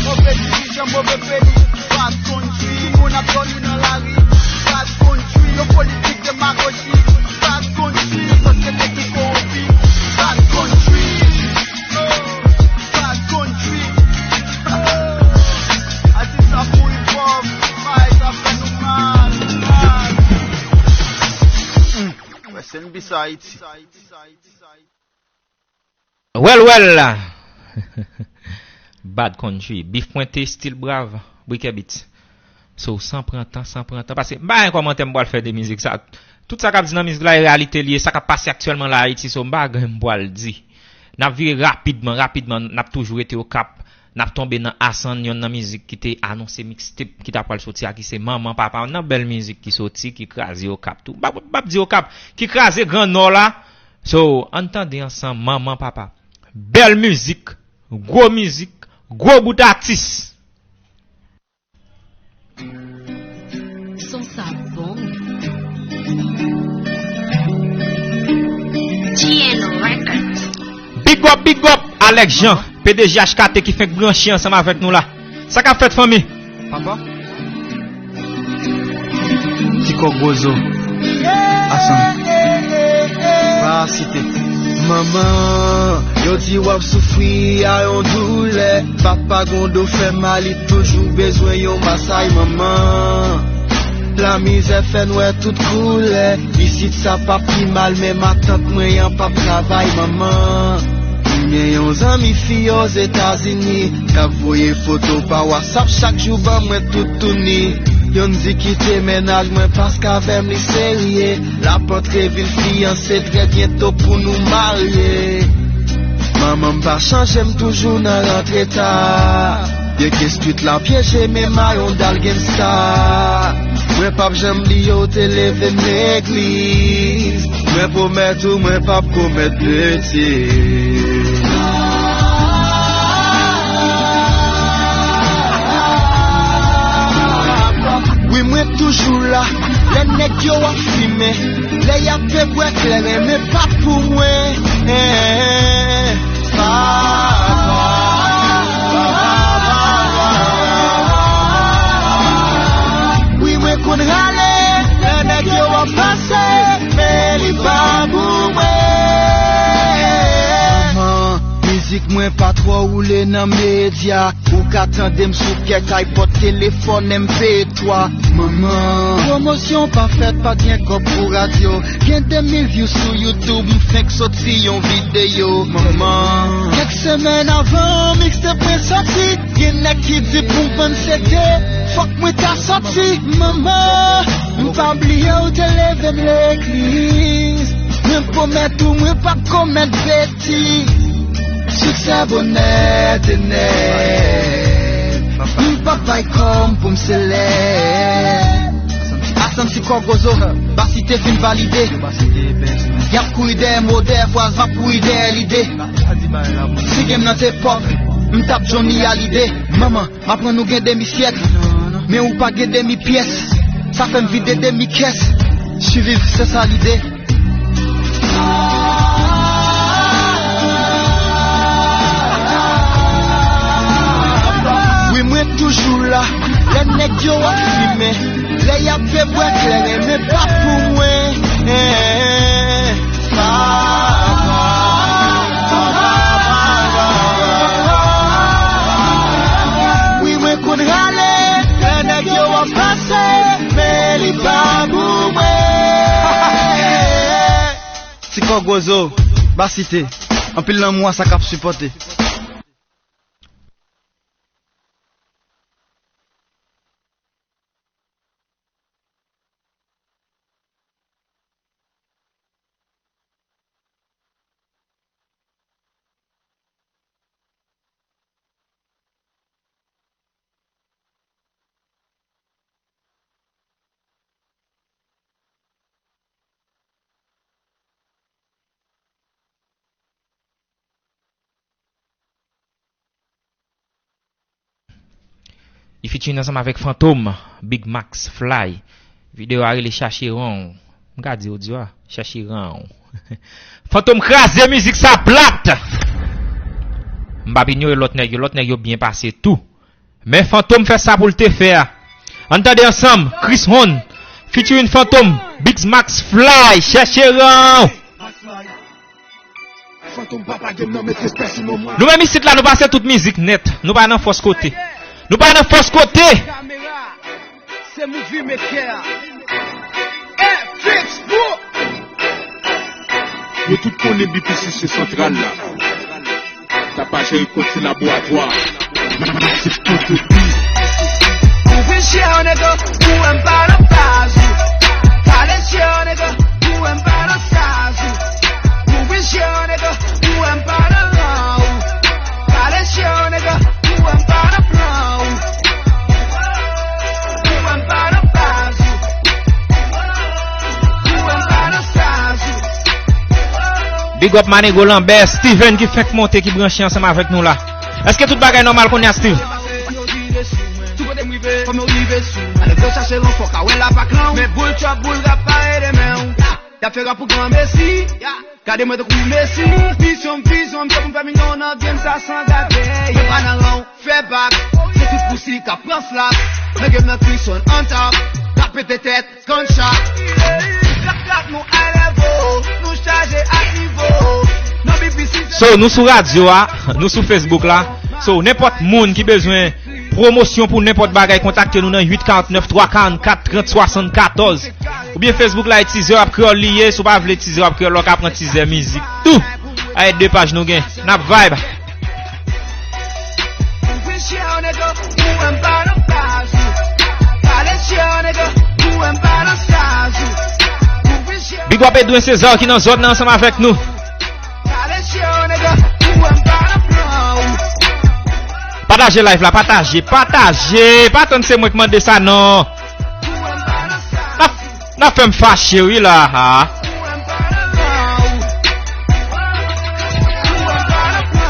Move divizyon, move peyi, Bad Country. Timoun ap dòmi nan lari, Bad Country. Yon politik demagoji, Bad Country. Sosyete ki kowonpi, Bad Country. Oh, Bad Country. Oh, atis la pou hip hop, ay, sa fè nou mal, mal. Rest in peace, Ayiti. Well, well. Bad Country, Bif Pwente, Stil Brav, Briquet Beats. So, san pran tan, san pran tan. Paske m pa gen kòmantè m pral fè de mizik sa. Tout sa k ap di nan mizik la, e reyalite li ye, sa k ap pase aktyèlman la Ayiti, so, m pa gen m pral di. N ap vire rapidman, rapidman, n ap toujou rete Okap. N ap tonbe nan Asann, yonn nan mizik ki te anonse mixtape ki ta pral soti a, ki se Manman Papa, yonn nan bèl mizik ki soti, ki kraze Okap tou. M p ap, m p ap di Okap, ki kraze Gran Nò la. So, ann tande ansanm Manman Papa. Bèl mizik, gwo mizik, gwo bout atis. Son sa bon. G N Records. Big up, big up, Alex Jean, P D G H K T ki fenk branche ansanm avèk nou la. Sa k ap fèt, fanmi? Papa? Ti kòk gwozo. Asanm. Pa site. Manman, yo di w ap soufri a yon doulè. Papa gon do fè mal, li toujou bezwen yon masay, manman. Lamizè fè n wè tout koulè. Isit sa p ap pi mal, men matant mwen an p ap travay, manman. M gen yon zanmi fi Ozetazini k ap voye foto pa WhatsApp chak jou ban mwen toutouni. Youn di kite mennaj mwen paske avè m li serye. L ap antre vin fiyanse trè byento pou nou marye. Manman m pa chanje, m toujou nan rantre ta. Byenke street la pyeje, men mayon dal gangsta. Mwen p ap janm bliye w te leve m legliz. Mwen pwomèt ou mwen p ap komèt betiz. Wi, mwen toujou la, lè nèg yo ap fimen, lè y ap fè bwè kleren, men pa pou mwen. Wi, mwen konn rale, lè nèg yo ap pase, men li pa pou mwen. Manman, mizik mwen pa twò woule nan medya. Ou ka tande m sou kèk iPod, telefòn, M P twa. Manman, pwomosyon pa fèt, pa t gen kòb pou radyo. Gen de mil views sou YouTube, m fenk soti yon videyo. Manman, kèk semèn avan mixtape mwen soti, gen nèg ki di pou m vann C D, fòk mwen ta sòti. Manman, m pa bliye w te leve m legliz. Mwen pwomèt ou mwen p ap komèt betiz. Siksè bonè te nèt. M p ap bay kò m pou m selèb. Asanm si kò gwozo, ba si te fin valide. Y ap kouri dèyè mo, dèyè fraz, m ap kouri dèyè lide. Si game nan te pòp, m t ap Johnny Hallyday. Manman, m aprann ou gen demi syèk, men ou pa gen demi pyès. Sa fè m vide demi kès. Siviv, se sa lide. Wi, mwen toujou la. Lè nèg yo ap fimen, lè y ap fè bwè kleren, men pa pou mwen. Wi, mwen konn rale, lè nèg yo ap pase, men li pa pou mwen. Ti kò gwozo, ba site, anpil lanmou a sa k ap sipòte. Li featuring ansanm avèk Fantom, Big Max Fly. Videyo a rele Chache Ran w. M ka di odyo a, Chache Ran w. Fantom kraze mizik sa plat! M p ap inyore lòt nèg yo, lòt nèg yo byen pase tou. Men Fantom fè sa pou l te fè a. Ann tande ansanm, Chris Hon, featuring Fantom, Big Max Fly, Chache Ran w. Fantom papa game nan met respè sou non mwen. Nou menm isit la, nou pase tout mizik nèt. Nou pa nan fòs kote. Nou pa nan fòs kote. Kamera, se movie maker. F X bro. Yo tout konnen B P C se santral la. Tapaj Eric Conti laboratwa. Massive Conti. Moving shit, nigga, who am bottom bars? College shit, nigga, who am bottom stars? Moving shit, nigga, who am bottom low? College shit, nigga, who am bottom low? Who am bottom bars? Who am bottom stars? Big up Manego Lambert, Steven ki fenk monte, ki branche ansanm avèk nou la. Èske tout bagay nòmal kounye a, Steve? Tou kote m rive, fò m rive sou. Ann yo chache ranfò, ka wè la pa kran. Men boul chòp, boul rap, pa ede men w. Y ap fè rap pou gran mesi. Gade mwen tankou Messi. Vizyon m, vizyon m, se pou m fè milyon nan game sa san gade. Yo pa nan ran w, fè bak. Se tout pousi k ap pran slap. Nan game nan Chris on top. K ap pete tèt. So, nou sou radyo a, nou sou Facebook la. So, nenpòt moun ki bezwen pwomosyon pou nenpòt bagay, kontakte nou nan uit karant nèf twa karannkat trant swasannkatòz. Oubyen Facebook la, e Teaser Rap Kreyòl li ye. Si w pa vle Teaser Rap Kreyòl la, w ka pran Teaser Mizik tou. A e de paj nou gen. N ap vibe. Moving shit, nigga, who am bottom bars? College shit, Big up Edwin César ki nan zòn nan ansanm avèk nou. Pataje live la, pataje, pataje. Pa tann se mwen ki mande sa non. N ap, n ap fè m fache wi la. Ha.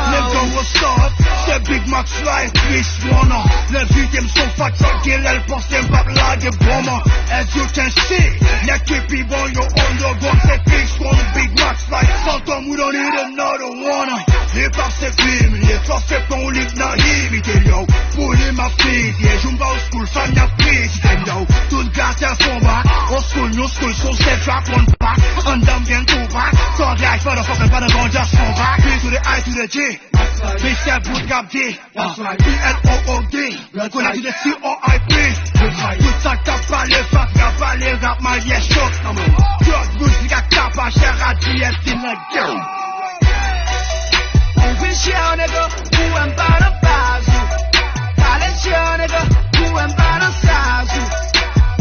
Nèg an resòt, se Big Max la e Chris One. Lè vide m son fat, sa gen lè l panse m p ap lage bon man. As you can see, nèg ki pi bon yo on the ground, se Chris One, Big Max la e Phantom, we don't need another one. Li pase krim, li e fòse pon lik nan imite l yo. Pou li m ap fizye, jou m pa ou school, fanm y ap kritike m yo. Tout gratè fon ba, on school, new school, sou stage rap on pa. Anndan m gen tou pa, son drag, motherfucker, pa nan granjas fon ba. P to the I to the G. Mister Bout k ap di, P N O O D. Konnen ki de C O I P. Tout sa k ap pale, sa k ap pale, rap malye chòk. Drug music ak tapaj, chè a D F T nan game. Ou vin chè, nèg, ou wè m pa nan baz ou. Pale chè, nèg, ou wè m pa nan saz ou.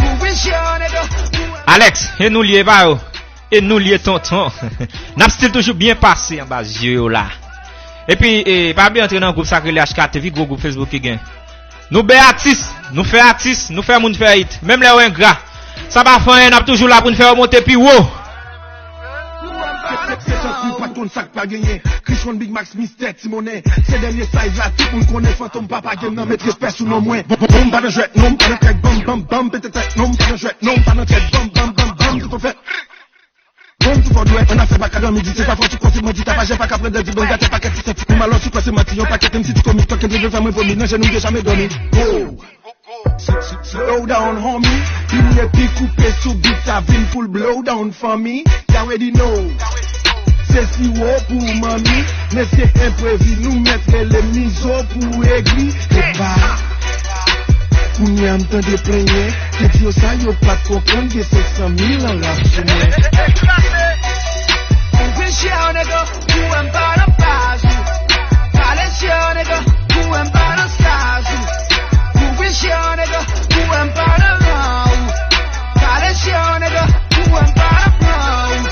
Ou vin chè, nèg, ou wè m Alex, e nou li ye pa yo. E nou li ye tonton. N ap still toujou byen pase anba zye yo la. Epi, e, pa bliye antre nan gwoup sa k rele H K T, pi gwo gwoup Facebook ki gen. Nou bay atis, nou fè atis, nou fè moun fè it. Menm lè yo engra. Sa pa fè anyen, n ap toujou la pou n fè yo monte pi wo. Se tankou w pa t konn sa k pa genyen. Chris One, Big Max, Mistè Timonnen. Se dènye size la, tout moun konnen Fantom papa game nan, met respè sou non mwen. Bon, bon, bon, m pa nan jwèt non, m pa nan tèt, bam, bam, bam, pete tèt non, m pa nan jwèt non, m pa nan tèt, bam, bam, bam, bam, tout an fèt. Bon, tout an dwèt, an afè baka dan midi, se pa fòti konsèy mwen di tapajè pa ka pran dèdi, bon, gate pakèt ti sèti, pou malò ti kwè se manti, yon pakèt M C ti komik, tank M C ti fè mwen vomi, nan jenou m te janmen dòmi. Oh! Slow down, homie. Limyè pi koupe sou beat, sa vin full blow down, fanmi. Y'all already know. Se siwo pou manmi. Mesye enprevi, nou mèt rele mizo pou egri. Epa. Kounye a m tande plenyen. Te di yo sa yo pa t konprann, gen senk san mil an rap sou mwen. Ou vin chè, nèg, ou wè m pa nan baz ou. Pale chè, nèg, ou wè m pa nan saz ou. Ou vin chè, nèg, ou wè m pa nan ran ou. Pale chè, nèg, ou wè m pa nan ran ou.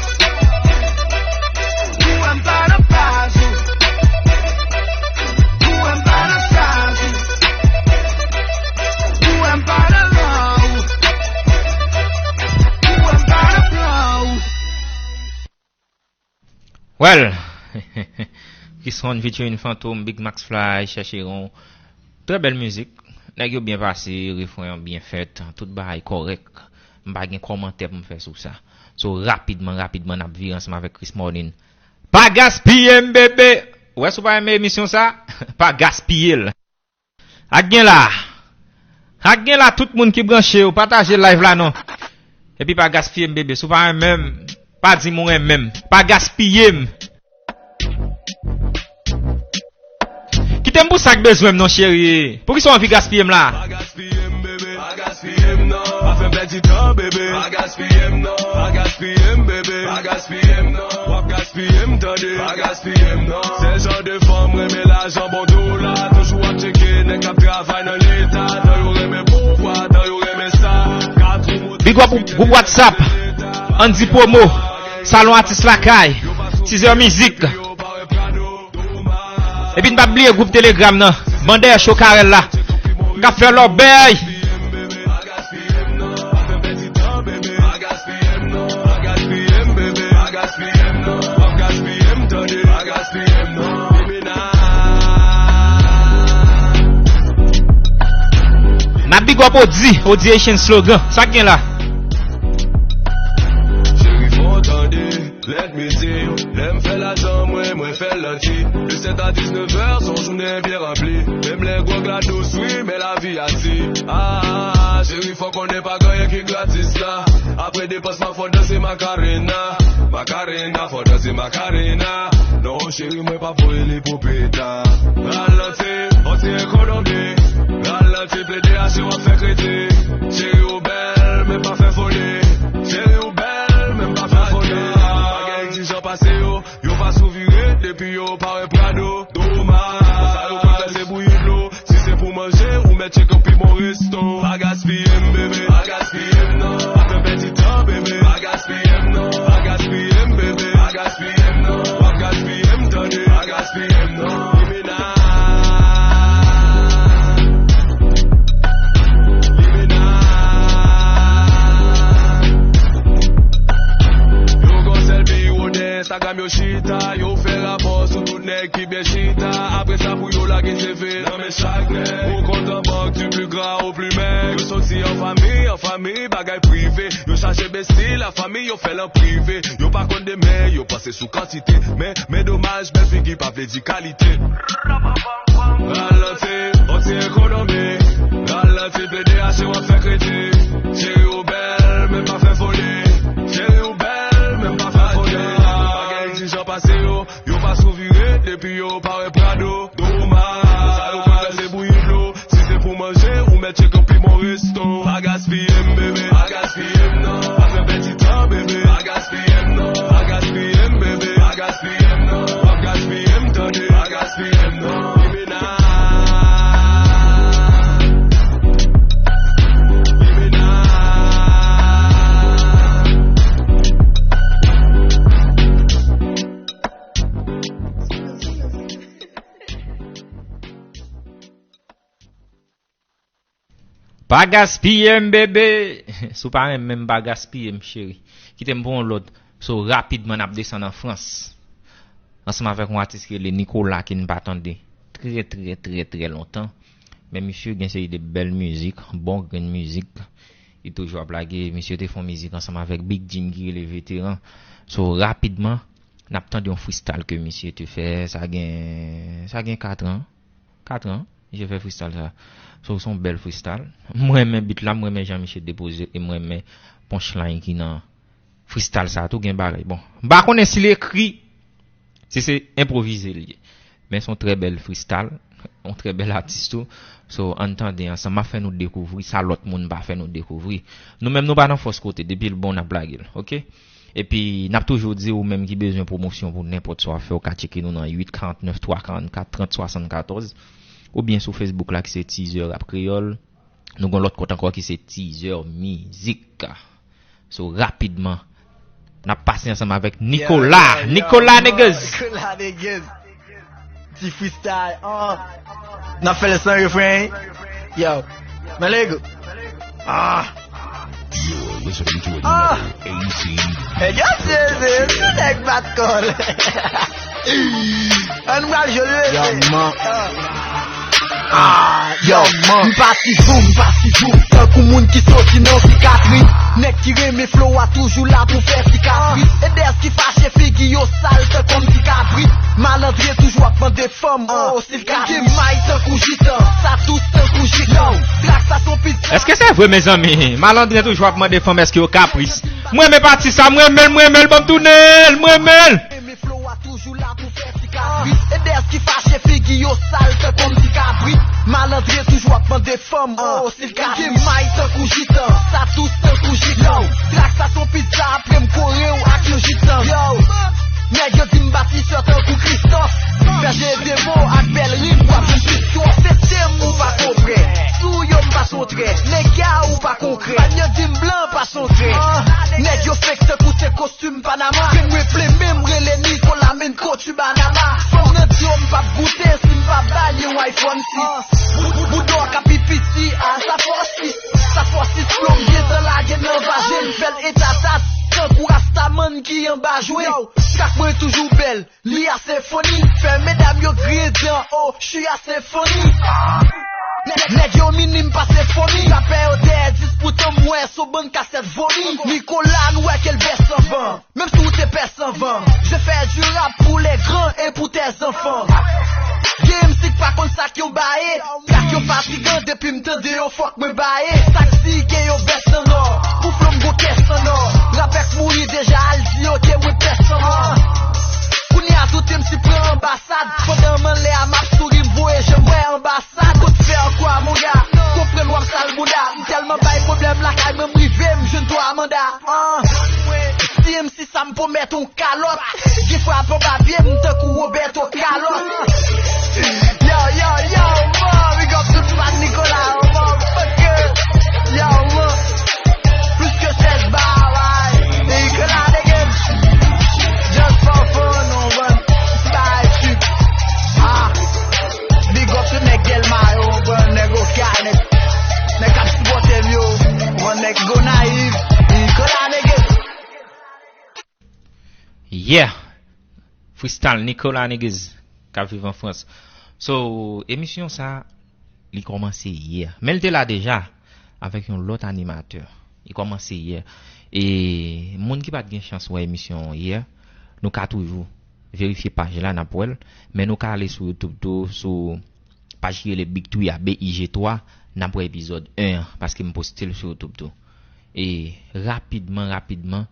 Ou wè m pa nan baz ou. Ou wè m pa nan saz ou. Ou wè m pa nan ran ou. Ou wè m pa nan ran ou. Well, Chris One featuring Fantom, Big Max Fly, Chèche Ron. Trè bèl mizik. Nèg yo byen pase, refren an byen fèt, tout bagay kòrèk. M pa gen kòmantè pou m fè sou sa. So, rapidman, rapidman, n ap vire ansanm avèk Chris Morning. Pa gaspiye m, bebe! Ou wè, si w pa renmen emisyon sa, pa gaspiye l. Ak gen la. Ak gen la, tout moun ki branche yo, pataje live la non. Epi pa gaspiye m, bebe. Si w pa renmen m, pa di m ou renmen m. Pa gaspiye m. Kite m pou sa k bezwen m non, cheri. Poukisa w anvi gaspiye m la? Pa gaspiye m, bebe. Pa gaspiye m, non. Pa fè m pèdi tan, bebe. Pa gaspiye m, non. Pa gaspiye m, bebe. Pa gaspiye m, non. W ap gaspiye m, tande. Pa gaspiye m, non. Se jan de fanm renmen lajan, bon dola. Toujou ap tcheke nèg k ap travay nan leta. Tan yo renmen pouvwa, tan yo renmen sa. Big up gwoup WhatsApp, Andy Promo, Salon Atis Lakay, Teaser Mizik. Epi n p ap bliye gwoup Telegram nan, Bandè Cho Karèl la, k ap fè lòbèy. N ap big up Odi, Odi Haitian Slogan. Sa k gen la? Cheri, fò w tande. Let me tell you, lè m fè lajan mwen, mwen fè l lanti. De sèt a diznèf è, se yon jounen byen ranpli. Menm lè gwòg la dous, wi, men lavi a di. Ah, ah, ah, cheri, fò w konnen pa gen anyen ki gratis la. Apre depans, m ap fè w danse Macarena. Macarena, fè w danse Macarena. Non, cheri, mwen p ap voye li pou pita. Ralanti, on ti ekonomi. Ralanti, plede achte, w ap fè kredi. Cheri, ou bèl, men pa fè foli. Cheri, ou bèl, men pa fè foli. Pa gen egzijan pase yo. Yo pa sou vire depi yo pa wè Prado. Domaj. Sa yo konn fè se bouyi dlo. Si se pou manje, ou mèt tcheke pi bon resto. Pa gaspiye m, bebe. Pa gaspiye m, non. Pa fè m pèdi tan, bebe. Pa gaspiye m, non. Pa Du plus grand au plus maigre. Yo soti an fanmi, an fanmi, bagay prive. Yo chache besti, lafanmi, yo fè l an prive. Yo pa konn demen, yo panse sou kantite. Men, men domaj, bèl figi pa vle di kalite. Ralanti, on ti ekonomi. Ralanti, plede achte w ap fè kredi. Cheri ou bèl, men pa fè foli. Cheri ou bèl, men pa fè foli. Pa gen egzijan pase yo. Yo pa sou vire, depi yo pa wè Prado. Domaj, sa yo kwè se bouyi dlo. Si se pou manje, ou mèt tcheke yon pi bon resto. Pa gaspiye m, bebe, pa gaspiye m, non. Pa fè pèdi tan, bebe, pa gaspiye m, non. Pa gaspiye m, bebe, pa gaspiye m, non. W ap gaspiye m, tande, pa gaspiye m, non. Limena. Limena. Pa gaspiye m, bebe. Si w pa renmen m, pa gaspiye m, cheri. Kite m pou yon lòt. So, rapidman, n ap desann an Frans. Ansanm avèk yon atis ki rele Nicolas, ke n pa tande trè, trè, trè, trè lontan. Men misye gen seri de bèl mizik, bon grenn mizik. Li toujou ap lage. Misye te fè yon mizik ansanm avèk Big Jim ki rele Veteran. So, rapidman, n ap tande yon freestyle ke misye te fè. Sa gen, sa gen kat an. Kat an, misye fè freestyle sa. So, se yon bèl freestyle. Mwen renmen beat la, mwen renmen jan misye depoze, e mwen renmen punchline ki nan freestyle sa tou, gen bagay. Bon, m pa konnen si l ekri, si se enpwovize l ye. Men se yon trè bèl freestyle, yon trè bèl atis tou. So, ann tande ansanm, m ap fè nou dekouvri sa lòt moun pa fè nou dekouvri. Nou menm, nou pa nan fòs kote, depi l bon, n ap lage l, oke? Epi, n ap toujou di, ou menm ki bezwen pwomosyon pou nenpòt sa w ap fè, ou ka tcheke nou nan uit karant nèf twa karant kat trant swasann katòz, oubyen sou Facebook la ki se Teaser Rap Kreyòl. Nou gen lòt kont ankò ki se Teaser Mizik. So, rapidman, n ap pase ansanm avèk Nicolas. Yo, yo, yo, Nicolas, yo, niggas. Nicolas, niggas. Ti freestyle, ah. N ap fè l san refren. Yo. Men lego. Ah. You're listening to another A C. Hey, yo, se, se, se nèg bat kòl. Ann pral jwe l. Yo, man. Ah, yo, man. M pati jou, m pati jou. Tankou moun ki soti nan sikatris. Nèg ki renmen flow a toujou la pou fè sikatris. E dèyè ki fache figi yo sal tankou ti kabrit. Malandren toujou ap mande fanm, oh, si l kapris. Gen may tankou jitan, sa dous tankou jitan. Trak sa son pizza. Èske se vre, mezanmi? Malandren toujou ap mande fanm èske yo kapris. Mwen renmen pati sa, mwen renmen l, mwen renmen l, ban m tounen l, mwen renmen l. Renmen flow a toujou la pou fè sikatris. E dèyè ki fache figi yo sal tankou ti kabrit. Malandren toujou ap mande fanm, oh, si l kapris. Gen may tankou jitan, sa dous tankou jitan. Trak sa son pizza, apre m kore w ak yon jitan. Yo, nèg yo di m bati sè tankou Kristòf. Fè je de mo ak bèl rim, w ap jis twòp. Se tem ou pa konprann. Sou yo m pa son trè. Nèg ya ou pa konkrè. Panyè di m blan pa son trè. Nèg yo fake tankou se kostim Panama. Gen mwen ple men m rele Nicolas men koti Banana. Fanm nan di yo m p ap goute si m pa ba l yon iPhone sis. Bout, bout, bout dò ka pi piti a sa fò sis. Sa fò sis plonm gentan lage nan vajen. Fè l eta dat tankou rastaman ki anba jwen. Chak mwen toujou bèl. Li a senfoni, fè medam yo griyen dan, oh, chi a senfoni. Nèg, nèg yo minim pa senfoni. Rapè yo dèyè dis poutan m wè sou bann kasèt vomi. Nikola, nou wè ke l bès anvan. Menm si w te pès anvan. Je fais du rap pour les grands et pour tes enfants. Gen M C k pa konn sa k yon baye. Trak yo fatigan depi m tande yo fòk mwen baye. Sa k di ke yo bèt an nò. Pou flo m gon kès an nò. Rapè k mouri deja al di yo ke mwen pès an mò. Kounye a tout M C pran anbasad. Pandan m anlè a m ap souri m voye je m wè anbasad. Kot fè an kwa monga. Konprann w ap sal bounda. M tèlman bay pwoblèm lakay mwen m rive m jwenn twa manda. Ah. Si M C sa m pwomèt ou kalòt. Gen frap anba pye m tankou Roberto Carlos. Yo, yo, yo, man, big up tout fan Nicolas, yo, man, fuck it. Yo, man, plus que sèz bar, ouais. Nicolas, nigga, just for fun, on run, by trip. Ah, big up tout nèg Dèlma yo, on run, nèg Oka, nèg, nèg k ap sipòte m yo, on run, nèg Gonayiv, Nicolas, nigga. Yeah! Freestyle Nicolas niggas k ap viv an Frans. So, emisyon sa, Li kòmanse yè. Men l te la deja avèk yon lòt animatè. Li kòmanse yè. E moun ki pa t gen chans wè emisyon an yè, nou ka toujou verifye paj la, n ap wè l. Men nou ka ale sou YouTube tou, sou paj ki rele Big Three a, B I G twa, n ap wè epizòd en an, paske m poste l sou YouTube tou. E rapidman, rapidman,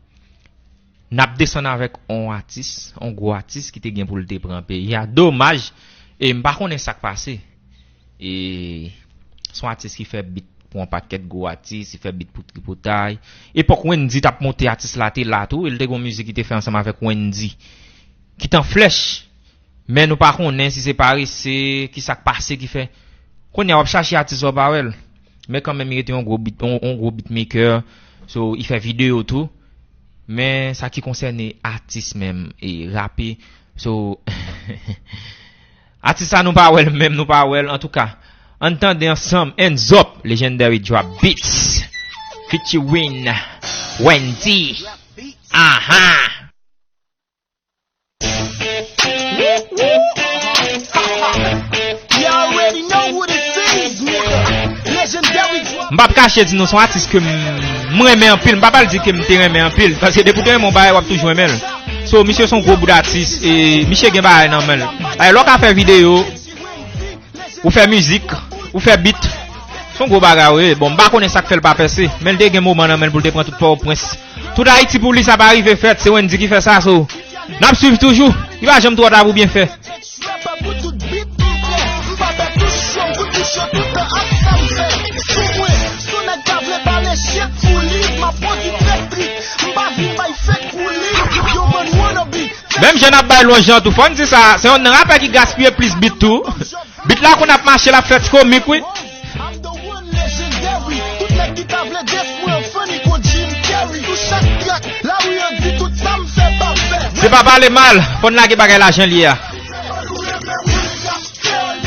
n ap desann avèk on atis, on gwo atis ki te gen pou l te pran peyi a. Domaj, e m pa konnen sa k pase. E s on atis ki fè bit pou on pakèt gwo atis, li fè bit pou Tripotay. Epòk Wendy t ap monte, atis la te la tou, e l te gen on mizik ki te fè ansanm avèk Wendy, ki t an flèch. Men nou pa konnen si se parese, ki sa k pase ki fè. Kounye a w ap chache atis la, w pa wè l. Men kanmenm, li rete yon gwo beat, yon, yon gwo beatmaker. So, li fè videyo tou. Men sa ki konsène atis menm, e rape. So, atis sa nou pa wè l menm, nou pa wè l. Antouka, ann tande ansanm Hands Up, Legendary Drop Beats, featuring Wendy. Aha! You already know what it is, nigga. Legendary drop. M p ap kache di nou, se yon atis ke m, m renmen anpil. M pa pral di ke m te renmen anpil, paske depi w te renmen yon bagay, w ap toujou renmen l. So, misye se yon gwo bout atis, e misye gen bagay nan men l. Dayè, lè w ka fè videyo, ou fè mizik, ou fè bit, se yon gwo bagay, wi. Bon, m pa konnen sa k fè l pa pèse, men l te gen moman nan men l pou l te pran tout Pòtoprens. Tout Ayiti pou li, sa pa rive fèt, se Wendy ki fè sa, so, n ap swiv toujou. Li pa janm twò ta pou byen fè. Respè pou tout bit m fè. M pa pè touch yo, m fout touch yo toutan ak sa m fè. Sou mwen, sou nèg ka vle pale shit pou li, m ap pwodui fake trip. M pa vin bay fake pou li, yo bann wannabe. Menm jan n ap bay lwanj lan tou, fò n di sa, se yonn nan rapè ki gaspiye plis bit tou. Bit la konn ap mache, l ap fè ti komik, wi. I'm the one legendary. Tout nèg ki ta vle def mwen, funny kon Jim Carrey. Sou chak track, lari an di tout sa m fè, pa fè. Se pa pale mal, fò n lage bagay la jan l ye a.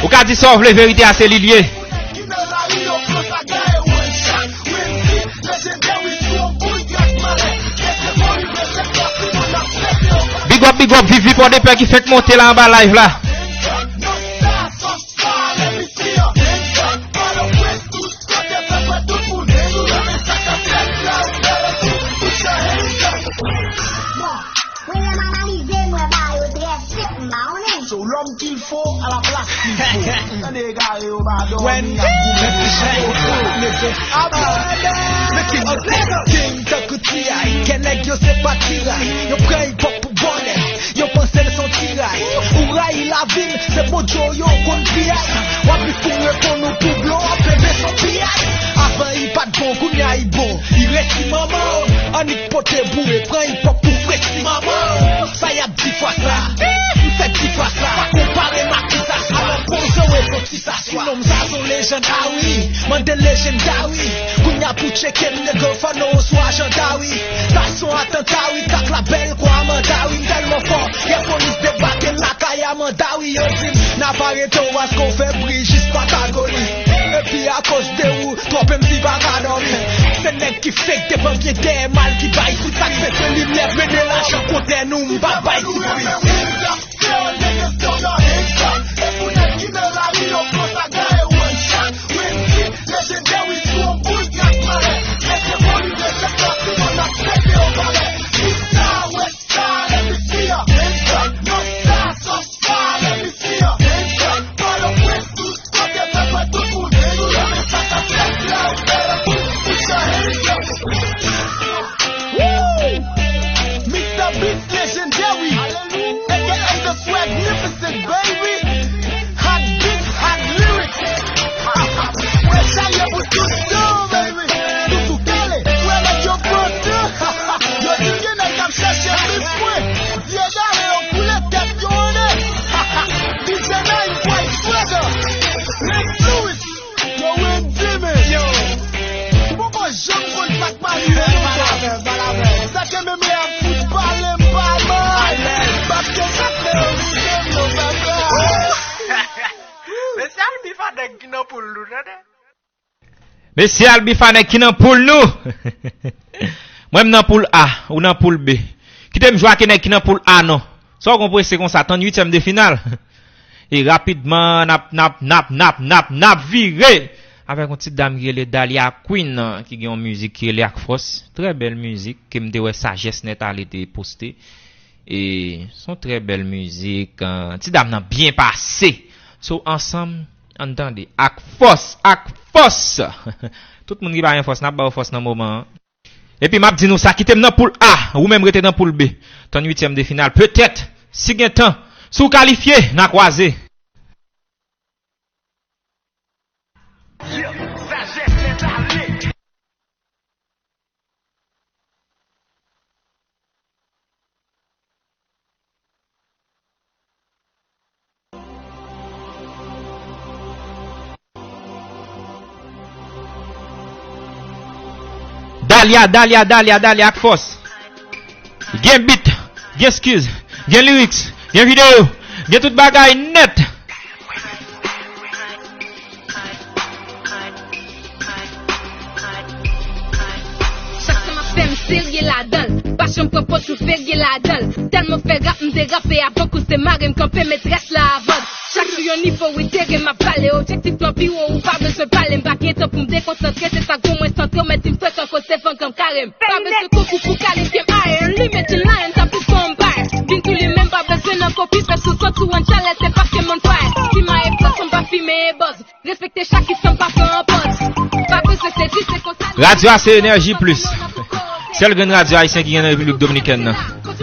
Ou ka di sa w vle, verite a se li l ye. Big up, big up, Vivi Pòdepè ki fenk monte la anba live la. Bon, premye m analize, m wè bagay yo trè senp, m pa konnen. So, l'homme qu'il faut à la place qu'il faut. Tande egare yo pa dòmi, y ap goumen pou sa yo. Leve. Abandon. King, king, tankou T I. Kè nèg yo se pa tiray. Yo pran hip hop pou bòlèt. Yo panse l s on tiray. Ou rayi lavi m, se Bondye yo konn piyay. W ap viv pou m reponn ou pou blo, w ap leve s on piyay. Avan li pa t bon, kounye a li bon. Li resi manman w. Annik pote boure, pran hip hop pou fresi manman w. Sa y ap di fwa sa? M fè di fwa sa. Pa konpare m ak kisa sa. Alò poze w e fon ti sa swa. Ti nonm sa s on lejann, ah wi. Mande legendary. Kounye a pou tcheke m, nèg yo fò nou sou ajanda wi. Sa s on atanta wi, tak la bèl kwa manda wi. M tèlman fò, gen polis debake lakay Amanda wi. Yo di m n ap arete w paske w fè bri jis Patagoni. Epi akoz de ou, twòp M C pa ka dòmi. Se nèg ki fake devan vye dèyè mal ki bay sou sa k pete limyè, mete lajan kontè nou, m pa bay ti pri. Woo! Mister Beats Legendary, A K A the Swagnificent, baby. Hot beats, hot lyrics. Wè sa ye pou tout tan, baby. Toutou kale, wè nèg yo pran tan. Yo di gen nèg k ap chache plis mwen. Vye dale yo koule tèt yo anlè. D J Nine Point Swagger. Lex Lewis. Yo, Wendy, men. Yo. Ou poko janm konn sa k pa rive nou, sa. Sa ke menm lè ap fout pale m pa mal. Paske sa k te rive m, yo, papa. Mesye Albi fè nèg ki nan poul nou, tande. Mesye Albi fè nèg ki nan poul nou. Mwen m nan poul A, ou nan poul B. Kite m jwe ak nèg ki nan poul A non. Sa w gon prese konsa, tann uityèm de final. E rapidman, n ap, n ap, n ap, n ap, n ap, n ap vire avèk yon ti dam ki rele Dahlia Queen, ki gen yon mizik ki rele Ak Fòs. Trè bèl mizik ke m te wè Sajès Nèt Ale te poste. E se yon trè bèl mizik. Ti dam nan byen pase. So, ansanm, ann tande. Ak fòs, ak fòs! Tout moun ki pa gen fòs, n ap ba yo fòs nan moman an. Epi m ap di nou sa, kite m nan poul A, ou menm rete nan poul B. Tann uityèm de final, petèt, si gen tan, si w kalifye, n a kwaze. Dahlia, Dahlia, Dahlia, Dahlia ak fòs. Gen beat, gen skiz, gen lyrics, gen videyo, gen tout bagay nèt. Chak sa m ap fè, m serye ladan l. Pa janm pran pòz ou ferye ladan l. Tèlman fè rap, m derape avan kou se mare m kanpe metrès la avan l. Chak jou yon nivo itere m ap pale. Objektif lan pi wo, ou pa bezwen pale. M pa gen tan pou m dekonsantre, se sa k voye mwen santre. Ou mèt di m frekan kote van granm kare m. Pa bezwen konkou pou kalifye m, I am legend, lion, sa plis fò m bay. Vin tou li menm, pa bezwen nan kopi, fè sou kont ou an chalè, se paske m on fire. Si m a e fòs, m pa fimen e bòz. Respekte chak ki sanm pa pran pòz. Pa bezwen sedui, se konsa nou. Radyo a se Enerji Plis. Sèl grenn radyo ayisyen ki gen nan Repiblik Dominikèn nan.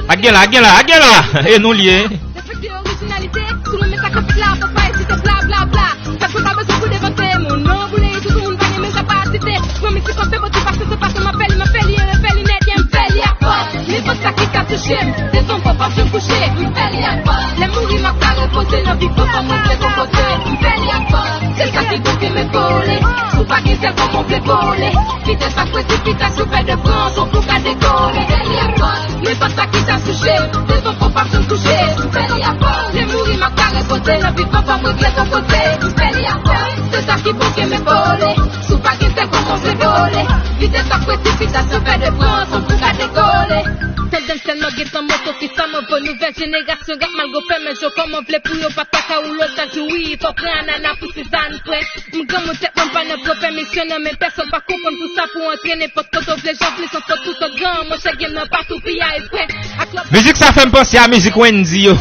Ak gen la, ak gen la, ak gen la! E nou l ye. Respekte orijinalite, si w renmen sa k ap fèt la, fò pa ezite, bla, bla, bla. Sa k fè pa bezwen kou devante, moun nan boule, tout moun pa gen men kapasite. Pran mizik an fè motivasyon, se pa sèlman fè li, m ap fè li e refè li nèt, yeah, m fè li ak fòs. Nenpòt sa ki ka touche m, devan m fò pa janm kouche, m fè li ak fòs. Lè m mouri, m ap ka repoze nan vivan, kòm mwen vle bon kote, m fè li ak fòs. Se sa ki bon ke m epole, si w pa gen sèl kòman w vle vole. Kite sa k presipitasyon fè de pran son pou ka dekole. M fè li ak fòs, nenpòt sa ki ka touche m, devan m fò pa janm kouche, m fè li ak fòs. Lè m mouri, m ap ka repoze nan vivan, kòm mwen vle bon kote, m fè li ak fòs. Se sa ki bon ke m epole, si w pa gen sèl kòman w vle vole. Kite sa k presipitasyon fè de pran son pou ka dekole. Tandans sèlman gentan moto ki sa mwen vo nouvèl jenerasyon rap malgre w fèmen je w kòman w vle pou yo pa ta ka woule w chak jou wi fò pran anana pou sizann pwen m granmoun tèt mwen m pa nan pran pèmisyon nan men pèsonn pa konprann pou sa pou antre nenpòt kote w vle jan vle san fòt tout an gran monchè game nan pa tou piyay pwen ak lòt Mizik sa fè m panse a mizik Wendy yo.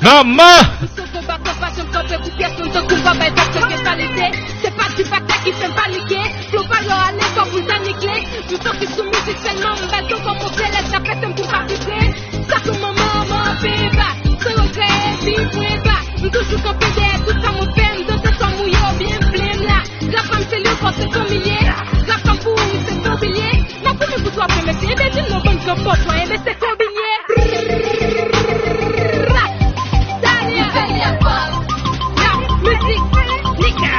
Manman! M sou fon baton pa janm kanpe pou pyès moun tankou m pa bay dòk chèche kalite se pa di batay ki fè m panike flow pa lò ale kò pou l ta nikle m fokis sou mizik sèlman m bal ton kòm on vyolèt k ap pèse m pou m pa vibre sa tou manman an mwen anpe ba san regrè epi mwen ba m toujou kanpe dèyè tout sa mwen fè m danse swa m mouye oubyen m plen m la rap pa m se li ankò se fanmi l ye rap pa m pou ou se fanmi l ye n ap goumen pou twa pwen mesye enben di m non bann gran pòt mwen enben se konbyen Daniel. Mizik. Nika.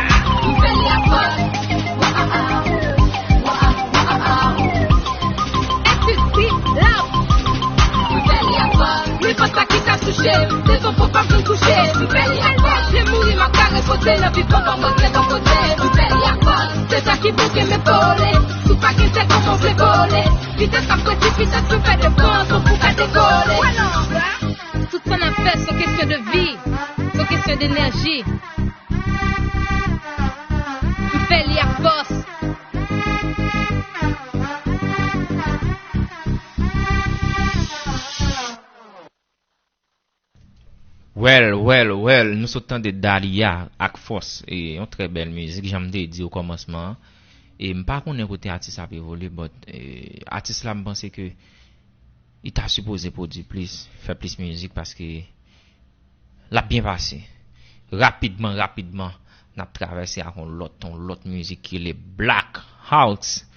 Nenpòt sa ki ka touche m, devan pòt pa janm kouche m, fè li ak fòs, lè m mouri m ap ka repoze nan vivan kòm mwen vle bò kote m, fè li ak fòs, se sa ki bon ke m epole, si w pa gen tèt kòman w vle vole, vitès ak presipitasyon fè diferans, on kou ka dekole. Tout sa n ap fè se yon kesyon de vi, se yon kesyon de enèji. M fè li ak fòs. Well, well, well, nou sot tande Daliah ak Fòs, e, yon trè bèl mizik, jan m te di okòmansman an. E m pa konnen kote atis la ap evolye, but, e, atis la m panse ke li ta sipoze pwodui plis, fè plis mizik paske l ap byen pase. Rapidman, rapidman, n ap travèse ak yon lòt, yon lòt mizik ki rele Black House.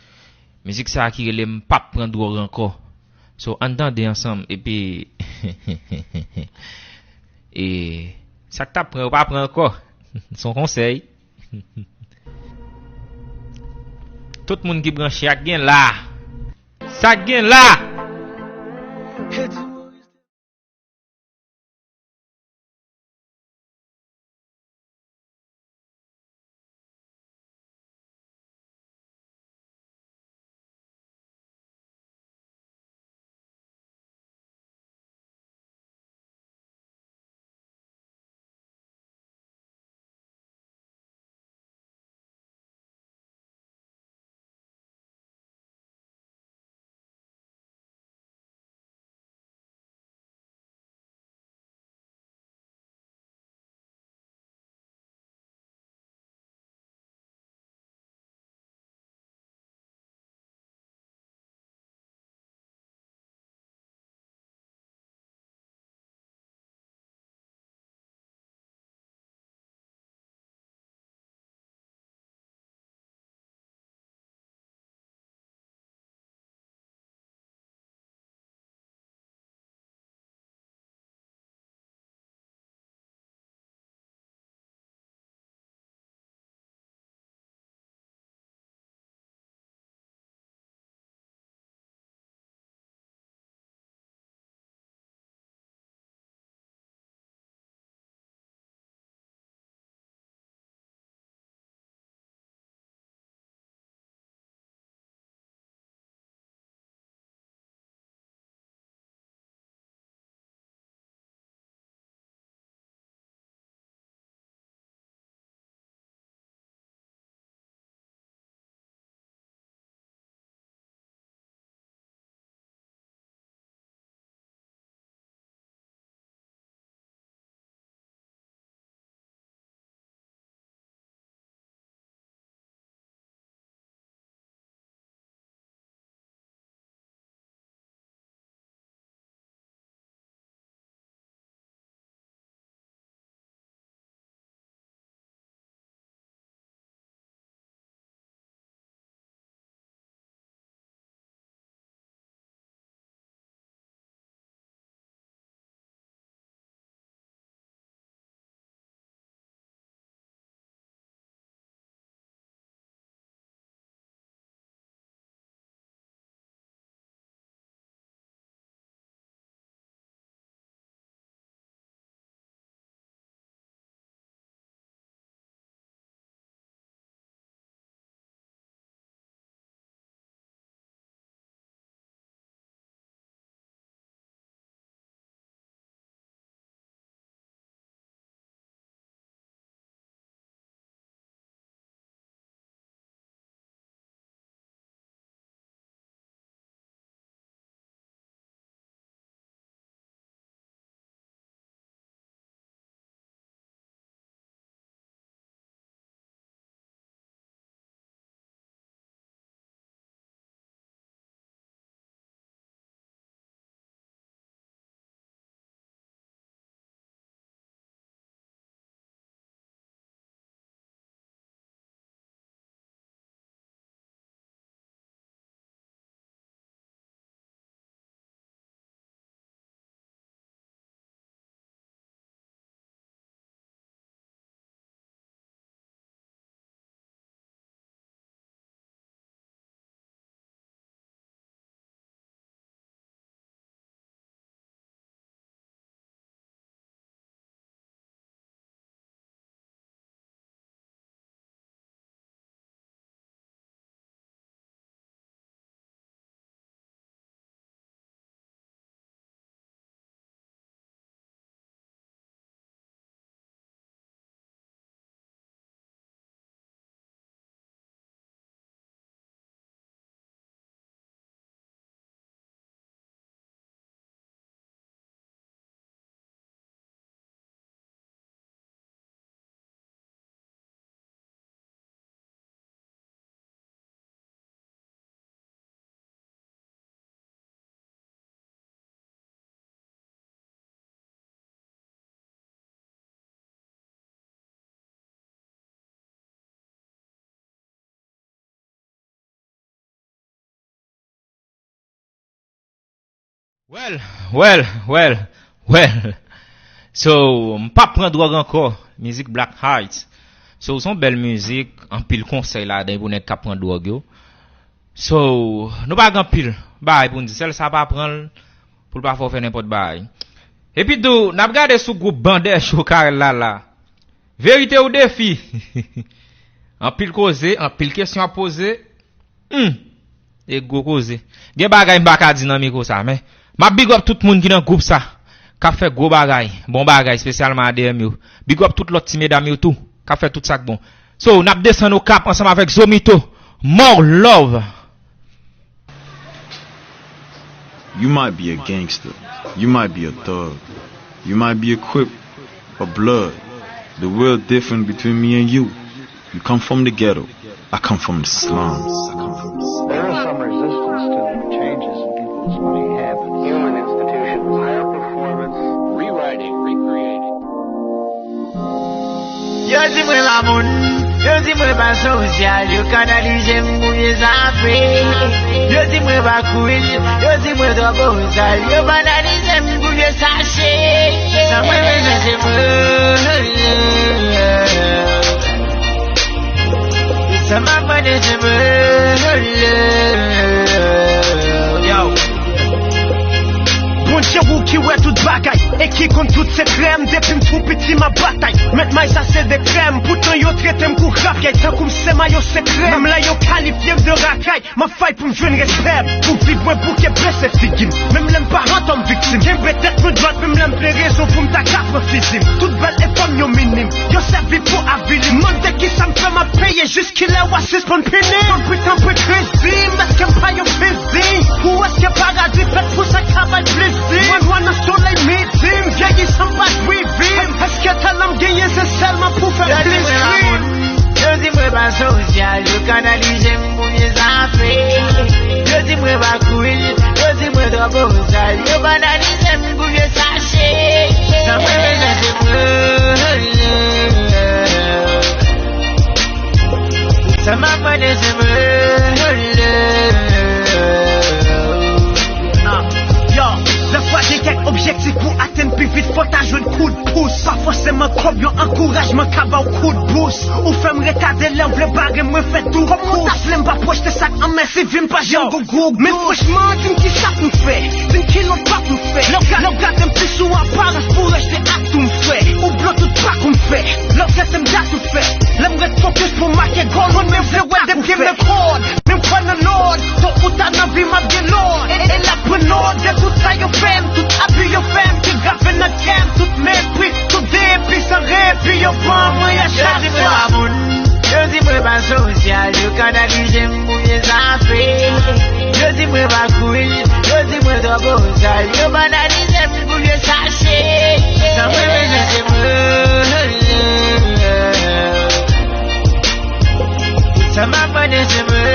Mizik sa a ki rele M p ap pran dwòg ankò. So, ann tande ansanm, epi, e, sa k t ap pran yo pa pran ankò. Se yon konsèy. Tout moun ki branche ak gen la. Sa k gen la. Well, well, well, well. So, m p ap pran dwòg ankò. Mizik Black Heights. So, se yon bèl mizik, anpil konsèy ladan pou nèg k ap pran dwòg yo. So, nou pa gen anpil bagay pou n di. Sèl sa, pa pran l pou l pa fè w fè nenpòt bagay. Epi tou, n ap gade sou gwoup Bandè Cho Karèl la la. Verite ou defi? Anpil koze, anpil kesyon ap poze. Hmm. E gwo koze. Gen bagay m pa ka di nan mikwo sa, men m ap big up tout moun ki nan gwoup sa, k ap fè gwo bagay, bon bagay, espesyalman A D M yo. Big up tout lòt ti medam yo tou, k ap fè tout sa k bon. So, n ap desann Okap ansanm avèk Zomito. More love. You might be a gangster. You might be a thug. You might be a crip, a blood. The real difference between me and you, you come from the ghetto. I come from the slums. There is some resistance to new changes in people's money habits. Human institutions, higher performance, rewriting, recreating. Yo di mwen pa moun, yo di mwen pa sosyal, yo kanalize m pou vye zafe. Yo di mwen pa cool, yo di mwen twò bozal, yo banalize m pou vye sache. Sa mwen bezwen se mwen. Sa m ap mande se mwen. Yo. Bondye ou ki wè tout bagay e ki konn tout sekrè m. Depi m tou piti m ap batay. Mèt may sa se dekrè m. Poutan yo trete m kou rapyay. Tankou m se mayo sekrè. Menm lè yo kalifye m de rakay, m ap fay pou m jwenn respè m. Pou viv mwen bouke blese figi m. Menm lè m pa antan m viktim. Kenbe tèt mwen dwat menm lè m vle rezon pou m ta ka pran fizi m. Tout bèl efò m yo minim. Yo sèvi pou avili m. Mande kisa m fè m ap peye jis kilè w a sispann pini. Tanpri tanpri krezi m. Èske m pa yon fezi? Ou èske paradi fèt pou sa k ka bay plezi? Mwen nwa nan solèy midi m vyeyi san m pa jwi vi m. Èske talan m genyen se sèlman pou fè m plis krim? Yo di mwen pa sosyal, yo kanalize m pou vye zafe. Yo di mwen pa cool, yo di mwen twò bozal, yo banalize m pou vye sache. Sa mwen bezwen se mwen. Sa m ap mande se mwen. Yo, dèfwa gen kèk objektif pou atenn pi vit, fò ta jwenn kout pous. Pa fòseman kòb, yon ankourajman ka ba w kout bous. Ou fè m retade lè w vle bare m, mwen fè tou kous. Kòm mwen ta vle m pa pwojte sa k anmè si vi m pa janm gon gwo dous. Men franchman, di m kisa pou m fè? Di m ki lòt pa pou m fè? Lè w gade m plis ou aparans pou rejte ak tou m fè. Ou blo tout pa kou m fè. Lè w trete m dat ou fè. Lè m ret fokis pou make gòl, mwen vle wè depi men kòd. Men m kwè nan lòd. Tôt ou ta nan vi m ap gen lòd. E, e l ap pran nòt de tout sa yo fè m. Tout abi yo fè m, ki grave nan kè m. Tout mepri, tout depi san repi yo ban mwen a chak fwa. Yo di mwen pa moun, yo di mwen pa sosyal. Yo kanalize m pou vye zafe. Yo di mwen pa cool, yo di mwen twò bozal. Yo banalize m pou vye sache. Sa mwen bezwen se mwen. Sa m ap mande se mwen.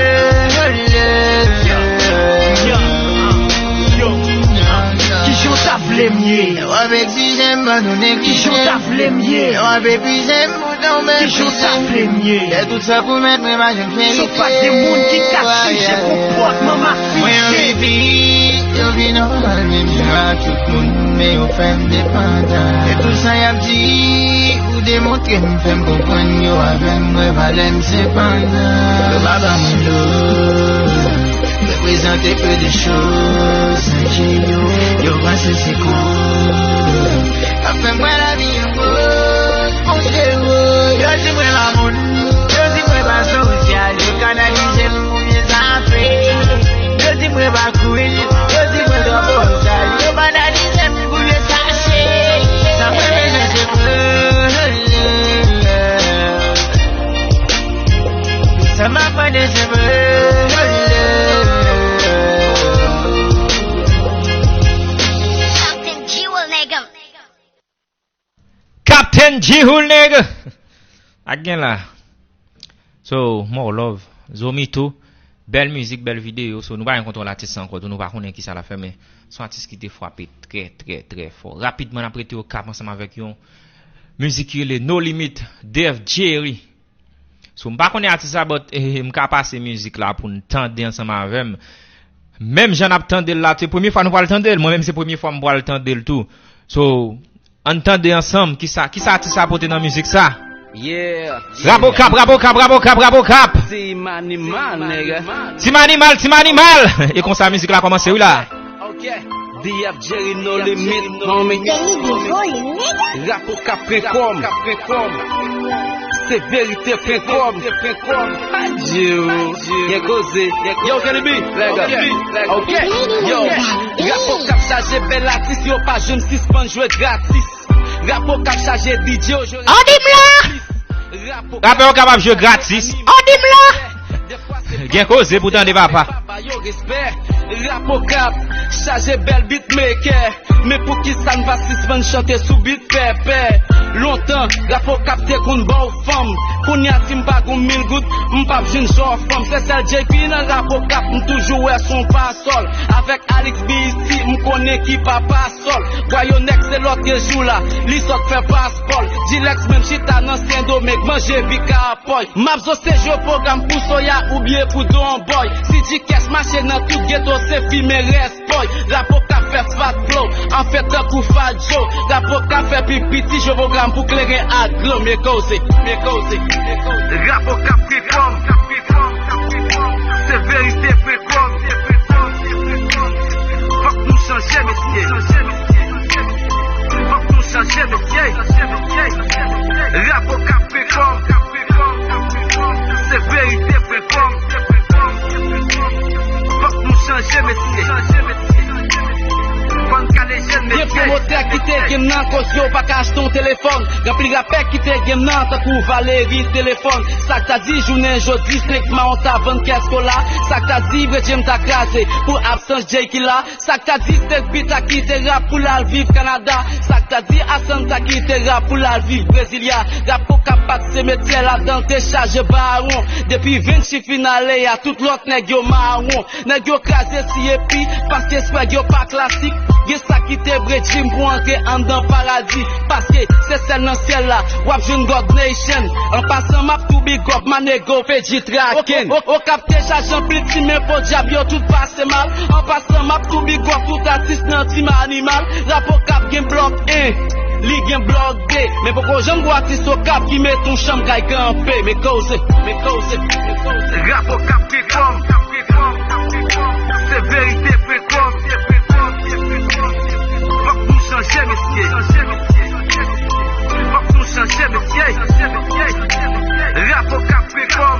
Kijan w ta vle m ye? Lè w ap egzije m, ban nou neglije. Kijan w ta vle m ye? Lè w ap epuize m, poutan w meprize m. Kijan w ta vle m ye? Lè tout sa pwomèt mwen pa janm fè li. Yo pa gen moun ki ka jije konpòtman m. Mwen anvi viv yon vi nòmal menm jan ak tout moun, men yo fè m depandan. E tout sa y ap di, ou demontre m, fè m konprann yo avè m, mwen valè m sepandan. Yo pa ban mwen dlo, reprezante peu de choses, sanje yo, yo panse se koz k ap fè m wè lavi an woz. Yo di mwen pa moun, yo di mwen pa sosyal, yo kanalize m pou vye zafe. Yo di mwen pa cool, yo di mwen twò bozal, yo banalize m pou vye sache. Sa mwen bezwen se mwen. Sa m ap mande se mwen. Captain G-Hool, nigga. Ak gen la. So, more love. Zomito, bèl mizik, bèl videyo. So, nou pa gen kontwòl atis sa ankò tou, nou pa konnen kisa l ap fè, men se yon atis ki te frape trè, trè, trè fò. Rapidman, n ap rete Okap ansanm avèk yon mizik ki rele No Limit, Def Jerry. So, m pa konnen atis la, but eh, m ka pase mizik la pou n tande ansanm avè m. Menm jan n ap tande l la, se premye fwa nou pral tande l. Mwen menm, se premye fwa m pral tande l tou. So, ann tande ansanm kisa, kisa atis la pote nan mizik sa. Yeah. Rap Okap, Rap Okap, Rap Okap, Rap Okap. Team Animal, nèg. Team Animal, Team Animal. E konsa mizik la kòmanse, wi la. Ok. D F Jerry No Limit, homie. Rap Okap pwen kòm. Se verite pwen kòm. Adye. Gen koze. Yo, Kenny B, let go. Ok. Yo, Rap Okap chaje bèl atis, yo pa janm sispann jwe gratis. Rap Okap chaje D J yo jwe. An di m la! Rap Okap. Rapè Okap ap jwe gratis. An di m la! Gen koze pou tande, papa. Yo respè. Rap Okap chaje bèl beatmaker. Men poukisa n pa sispann chante sou beat pèpè? Lontan, Rap Okap te konn ba w fanm. Kounye a, si m pa gon mil goud, m p ap jwenn jò fanm. Se sèl J P nan Rap Okap, m toujou wè son pasòl. Avèk Alix B E C, m konnen ki pa pasòl. Bwa yo nèg se lòt ke jou la, li sòt fè paspòl. Dilex menm chita nan Sendomeng, manje bika. Boy, m ap zo se jwe pwogram pou Soya oubyen pou Don Boy. Si G-Cash mache nan tout geto, se fimen rès boy. Rap Okap fè fat flow, an fèt tankou Fat Joe. Rap Okap fè pi piti, jwe pwogram pou kleren ak glo. Men koze, men koze, men koze. Rap Okap pwen kòm. Se verite pwen kòm. Fòk nou chanje, mesye. Fòk nou chanje, mesye. Rap Okap pwen kòm. Se verite pwen kòm. Fòk nou chanje, mesye. Fò n kale jèn, mesye. Gen pwomotè ki te gen m nan, koz yo pa ka achte yon telefòn. Gen anpil rapè ki te gen m nan, tankou Valery Telefòn. Sa k ta di jounen jodi, senk ma w ta vann kès kola. Sa k ta di Bredje m ta kraze pou absans Jay Killa. Sa k ta di Steve Beat ta kite rap pou l al viv Kanada. Sa k ta di Asan ta kite rap pou l al viv Brezilya. Rap Okap pa t se metye, ladan l te chaje bawon. Depi Vinci fin ale a, tout lòt nèg yo mawon. Nèg yo kraze si epi, paske swag yo pa klasik. Gen sa ki te bre jim pou antre anndan paradi. Paske se sèl nan syèl la, w ap jwenn God Nation. An pasan, m ap tou big up, my nigga, P J Traken. O, o, o, Okap te chaje anpil ti men po dyab yo tout pase mal. An pasan, m ap tou big up tout atis nan Team Animal. Rap Okap gen blòk en, li gen blòk de. Men poko janm gwo atis Okap ki met yon chanm kay kanpe. Men koze, men koze, men koze. Rap Okap pwen kòm. Se verite pwen kòm. Fòk nou chanje, mesye. Fòk nou chanje, mesye. Rap Okap pwen kòm.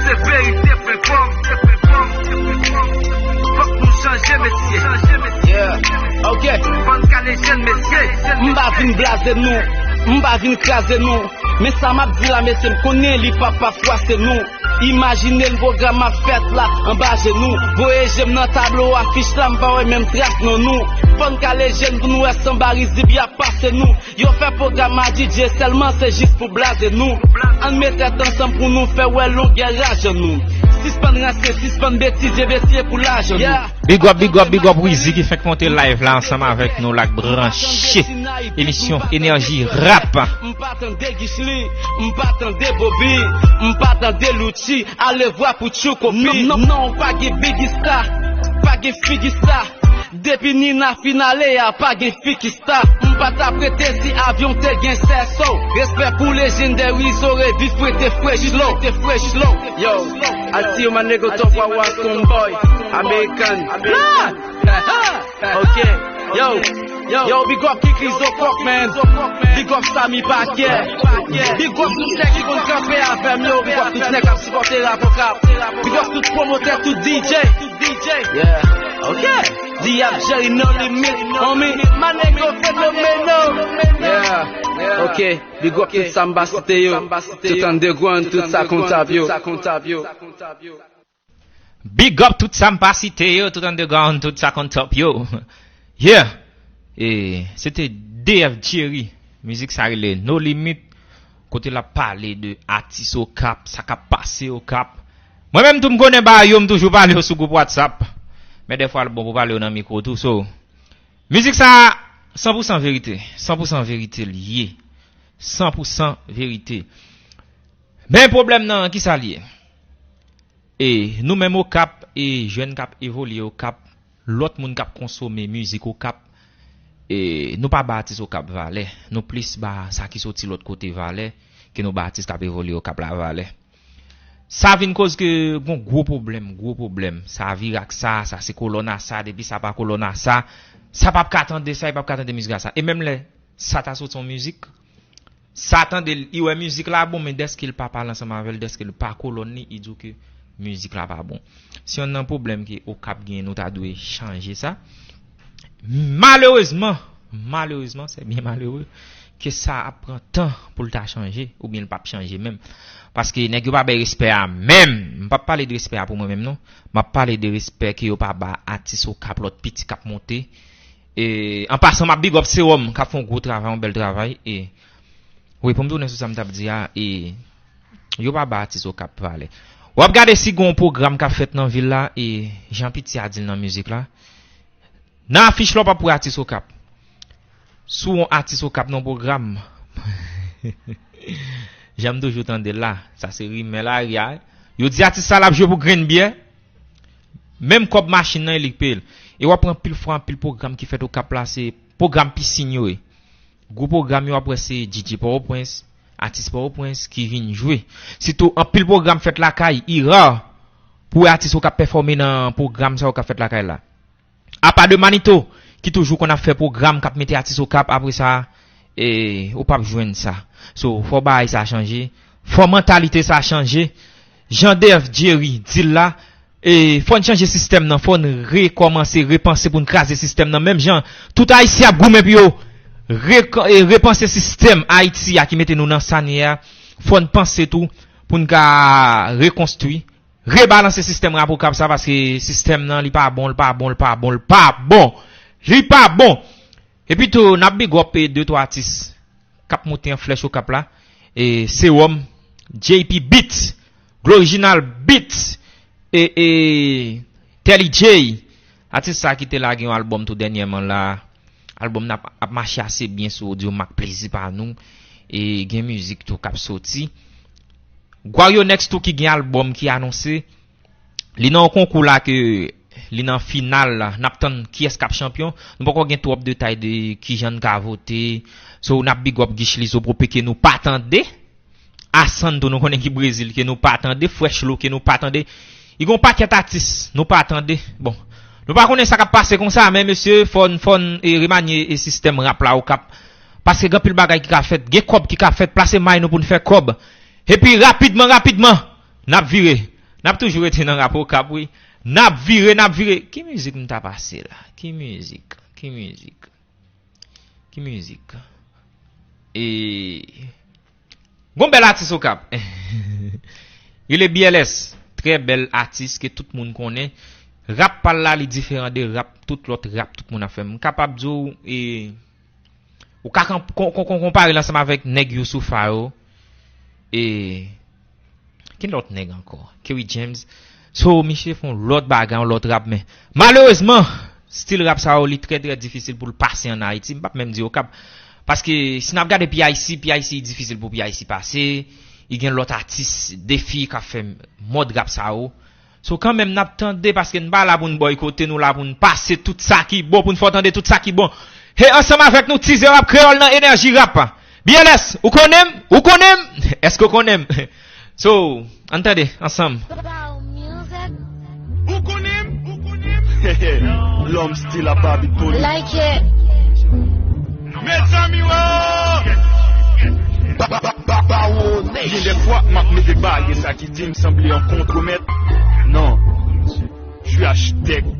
Se verite pwen kòm. Fòk nou chanje, mesye. Yeah. Ok. Fò n kale jèn, mesye. M pa vin blaze nou. M pa vin kraze nou. Men sa m ap di la, mesye, m konnen li p ap pa fwase nou. Imajine n pwogram ap fèt la, anba je nou. Voye je m nan tablo afich la, m pa wè menm tras non nou. Fò n kale je n pou n wè sanba rizib y ap pase nou. Yo fè pwogram a D J sèlman, se jis pou blaze nou. Ann met tèt ansanm pou nou fè wè longè rajan nou. Sispann ranse, sispann betize, mesye, pou lajan nou. Yeah. Big up, big up, big up Wizi ki fenk monte live la ansanm avèk nou la, k branche emisyon Enèji Rap. M pa tande Guichely, m pa tande Bobby, m pa tande Lucci, alevwa pou Tchoukopi. Non, non, non, pa gen big star, pa gen figi star. Depi Nina fin ale a, pa gen figi star. M pa t ap rete si avyon te gen sèso. Respè pou lejendè Wizo, reviv prete fresh flow, te fresh flow. Yo, I see you, my nigga, top wa wa, stone boy, American. Blood! Ok, yo, yo, big up Kiki Zokok, man. Big up Samy Paquet. Big up tout nèg ki konn kanpe avè m yo. Big up tout nèg k ap sipòte Rap Okap. Big up tout pwomotè, tout D J. Yeah, ok. D F Jerry No Limit, homie. My nigga Fenomeno. Yeah, ok. Big up tout sa m pa site yo. Tout underground, tout sa kontab yo. Big up tout sa m pa site yo, tout underground, tout sa konn top yo. Yeah. E, se te D F Jerry. Mizik sa rele No Limit. Kote l ap pale de atis Okap, sa k ap pase Okap. Mwen menm tou m konnen bagay yo, m toujou pale yo sou gwoup WhatsApp. Men dèfwa l bon pou pale yo nan mikwo tou. So, mizik sa, san pou san verite. San pou san verite l ye. San pou san verite. Men pwoblèm nan, kisa l ye? E nou menm Okap, e jèn k ap evolye Okap, lòt moun k ap konsome mizik Okap, e nou pa ba atis Okap valè. Nou plis ba sa ki soti lòt kote valè ke nou ba atis k ap evolye Okap la valè. Sa vin koz ke gon gwo pwoblèm, gwo pwoblèm. Sa vire ak sa, sa se kolòn a sa, depi sa pa kolòn a sa, sa p ap ka tande sa, li p ap ka tande mizik a sa. E menm lè sa ta soti yon mizik, sa tande l, li wè mizik la bon, men dèske l pa pale ansanm avè l, dèske l pa kolòn li, li di w ke mizik la pa bon. Se yonn nan pwoblèm ke Okap genyen, nou ta dwe chanje sa. Malerezman, malerezman, se byen malere, ke sa ap pran tan pou l ta chanje, oubyen l p ap chanje menm. Paske nèg yo pa bay respè a menm. M p ap pale de respè a pou mwen menm, non. M ap pale de respè ke yo pa ba atis Okap, lòt piti k ap monte. E, an pasan, m ap big up Sewòm, k ap fè yon gwo travay, yon bèl travay. E, wi, pou m tounen sou sa m t ap di a, e, yo pa ba atis Okap valè. W ap gade si gen yon pwogram k ap fèt nan vil la, e, jan piti a di l nan mizik la. Nan afich la, w p ap wè atis Okap. Si w wè yon atis Okap nan pwogram, jan m toujou tande l la, sa se rimè lari a. Yo di atis sa l ap jwe pou grenn byè. Menm kòb machin nan, e li k peye l. E w ap wè anpil fwa, anpil pwogram ki fèt Okap la, se pwogram pisin yo ye. Gwo pwogram yo, w ap wè se D J Pòtoprens, atis Pòtoprens ki vin jwe. Sitou, anpil pwogram fèt lakay, li ra pou wè atis Okap pèfòme nan pwogram sa yo k ap fèt lakay la. Apa de Manito, ki toujou konn ap fè pwogram, k ap mete atis Okap, apre sa, e, ou p ap jwenn sa. So, fò bagay sa chanje, fò mantalite sa chanje. Jan D F Jerry di l la, e, fò n chanje sistèm nan, fò n rekòmanse, repanse pou n kraze sistèm nan. Menm jan, tout Ayisyen ap goumen pou yo rek-, e, repanse sistèm Ayiti a ki mete nou nan sa n ye a. Fò n panse tou pou n ka rekonstwi, rebalanse sistèm rap Okap sa, paske sistèm nan, li pa bon, li pa bon, li pa bon, li pa bon. Li pa bon. Epi tou, n ap big up, e, de twa atis k ap monte an flèch Okap la. E, Sewòm, J P Beats, Gloriginal Beats, e, e, Telly J. Atis sa ki te lage yon albòm tou dènyèman la. Albòm nan ap, ap mache ase byen sou Audiomack, plezi pa nou. E gen mizik tou k ap soti. Guarionex tou ki gen albòm ki anonse. Li nan yon konkou la ke li nan final la. N ap tann kiyès k ap chanpyon. Nou poko gen twòp detay de kijan n ka vote. So, n ap big up Guiche Lizo Prope ke nou pa tande. Asann tou nou konnen ki Brezil ke nou pa tande. Fresh Low ke nou pa tande. Li gen yon pakèt atis nou pa tande. Bon. Nou pa konnen sa k ap pase konsa, men mesye, fò n, fò n, e, remanye, e, sistèm rap la Okap. Paske gen anpil bagay ki ka fèt. Gen kòb ki ka fèt. Plase may nou pou n fè kòb. Epi rapidman, rapidman, n ap vire. N ap toujou rete nan rap Okap, wi. N ap vire, n ap vire. Ki mizik m ta pase la? Ki mizik? Ki mizik? Ki mizik? E, gon bèl atis Okap. Rele B L S. Trè bèl atis ke tout moun konnen. Rap pa l la, li diferan de rap, tout lòt rap tout moun ap fè. M kapab di w, e, Ou ka kon-, kon-, kon-, kon-, konpare l ansanm avèk nèg Youssoupha yo. E ki lòt nèg ankò? Kerry James. So, misye fè yon lòt bagay, yon lòt rap, men malerezman, stil rap sa yo, li trè, trè difisil pou l pase ann Ayiti. M p ap menm di Okap. Paske si n ap gade P I C, P I C difisil pou P I C pase. Li gen lòt atis, Defi, k ap fè mòd rap sa yo. So, kanmenm, n ap tande, paske n pa la pou n bòykote, nou la pou n pase tout sa ki bon, pou n fè w tande tout sa ki bon. Hey, ansanm avèk nou, Tizè Rap Kreyòl nan Enèji Rap. B L S, ou konnen m? Ou konnen m? Èske w konnen m? So, ann tande, ansanm. Ou konnen m? Ou konnen m? Lòm stil ap abit poli. Like it. Mezanmi, oh! Ba, ba, ba, ba, Bawo Nation. Gen de fwa, m ap mete baryè sa ki di m sanble yon kontremèt. Non. Je suis architecte.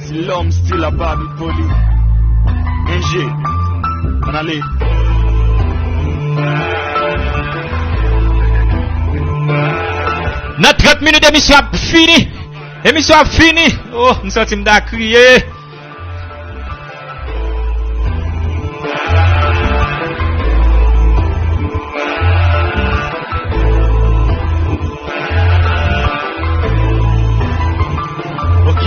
Si lòm stil ap abit poli. Enje. Ann ale. Nan trant minit, emisyon ap fini. Emisyon ap fini. Oh, m santi m ta kriye. Ok.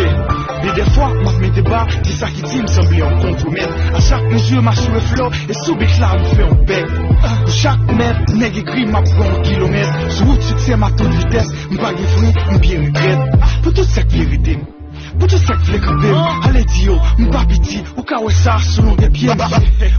Gen de fwa, m ap mete Ba, di sa ki di m sanble yon kontremèt. A chak mezi m asire flow, e sou beat la m fè yon bèt. Pou chak mèt, nèg ekri m ap pran yon kilomèt. Sou wout siksè m a tout vitès, m pa gen fren, m byen regrèt. Pou tout sa k vle rete m, pou tout sa k vle kanpe m, ale di yo, m pa piti, ou ka wè sa sou longè pye m.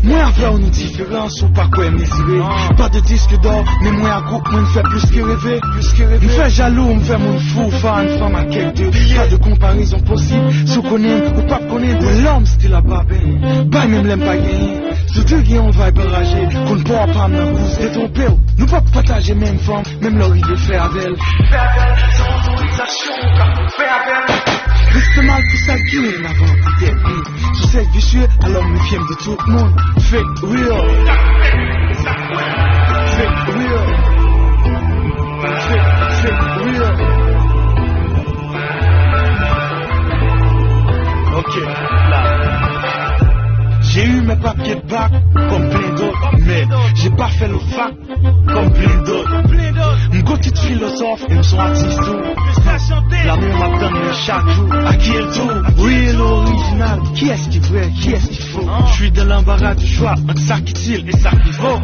Mwen avè w nou diferan, si w pa kwè mezire. Pa de disk dò, men mwen ak group mwen n fè plis ke reve. M fè jalou, m fè moun fou, fan fanm ak kèk de. Pa de konparezon posib, si w konnen m, ou p ap konnen. Mwen lòm stil ap baben, bay menm lè m pa genyen. Sou di gen yon vibe anraje, konn pa w pa m nan kous detwonpe w. Nou p ap pataje menm fanm, menm lè w rive fè avè l. Fè avè l, san otorizasyon, ou ka fè avè l. Respè mal pou sa k gen, lavan pou tèt li. Sou sèk visye, alò m mefye m de tout moun. Fake real. Fake real. Fake, fake real. Ok, la. J'ai eu mes papiers de bac comme plein d'autres, mais j'ai pas fait le fac comme plein d'autres. M gon tit filozòf, e m son atis tou. Lamour m ap tann mwen chak jou. A qui est le tour? Real ou orijinal? Kiyès ki vrè? Kiyès ki fo? Je suis dans l'embarras du choix entre sa ki itil e sa ki vo.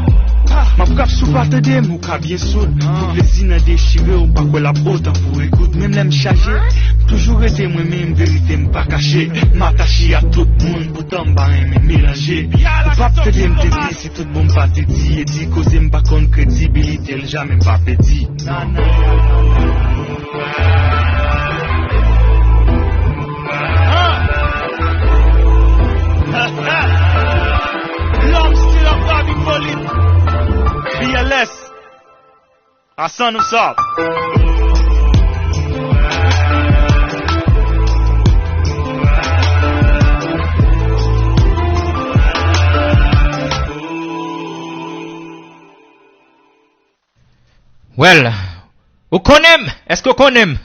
M ap rap si w pa tande m, ou ka byen soud. Pou plezi nan dechire w, m pa kwè l ap otan pou ekout. Menm lè m chaje, toujou rete mwen menm, verite m pa kache. M atache a tout moun, poutan m pa renmen melanje. Ou p ap tande m te di, si tout bon m pa te di, e di koze m pa konn kredibilite l, jamè m pa pèdi. Lòm still ap rabi folit. B L S. Asan nou sa. Well, ou konnen m? Èske ou konnen m?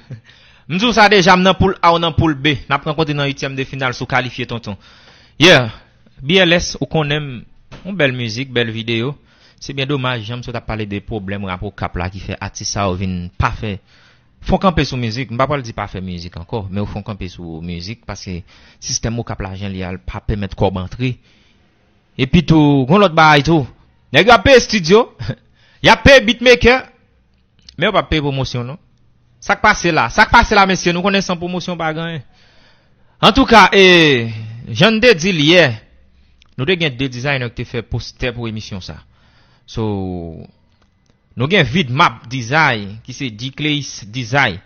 M di w sa deja, m nan poul A, ou nan poul B. N ap rankontre nan uityèm de final si w kalifye, tonton. Yeah, B L S, ou konnen m. Yon bèl mizik, bèl videyo. Se byen domaj, jan m sot ap pale de pwoblèm rap Okap la ki fè atis sa yo vin pa fè, fon kanpe sou mizik. M pa pral di pa fè mizik ankò, men yo fon kanpe sou mizik paske sistèm Okap la jan l ye a, l pa pèmèt kòb antre. Epi tou, gon lòt bagay tou. Nèg yo ap peye estidyo, y ap peye beatmaker, men yo p ap peye pwomosyon non. Sa k pase la? Sa k pase la, mesye? Nou konnen san pwomosyon pa gen anyen. Antouka, e, jan n te di l yè, nou te gen de dizayner ki te fè postè pou emisyon sa. So, nou gen Vidmap Design, ki se Dicleis Design.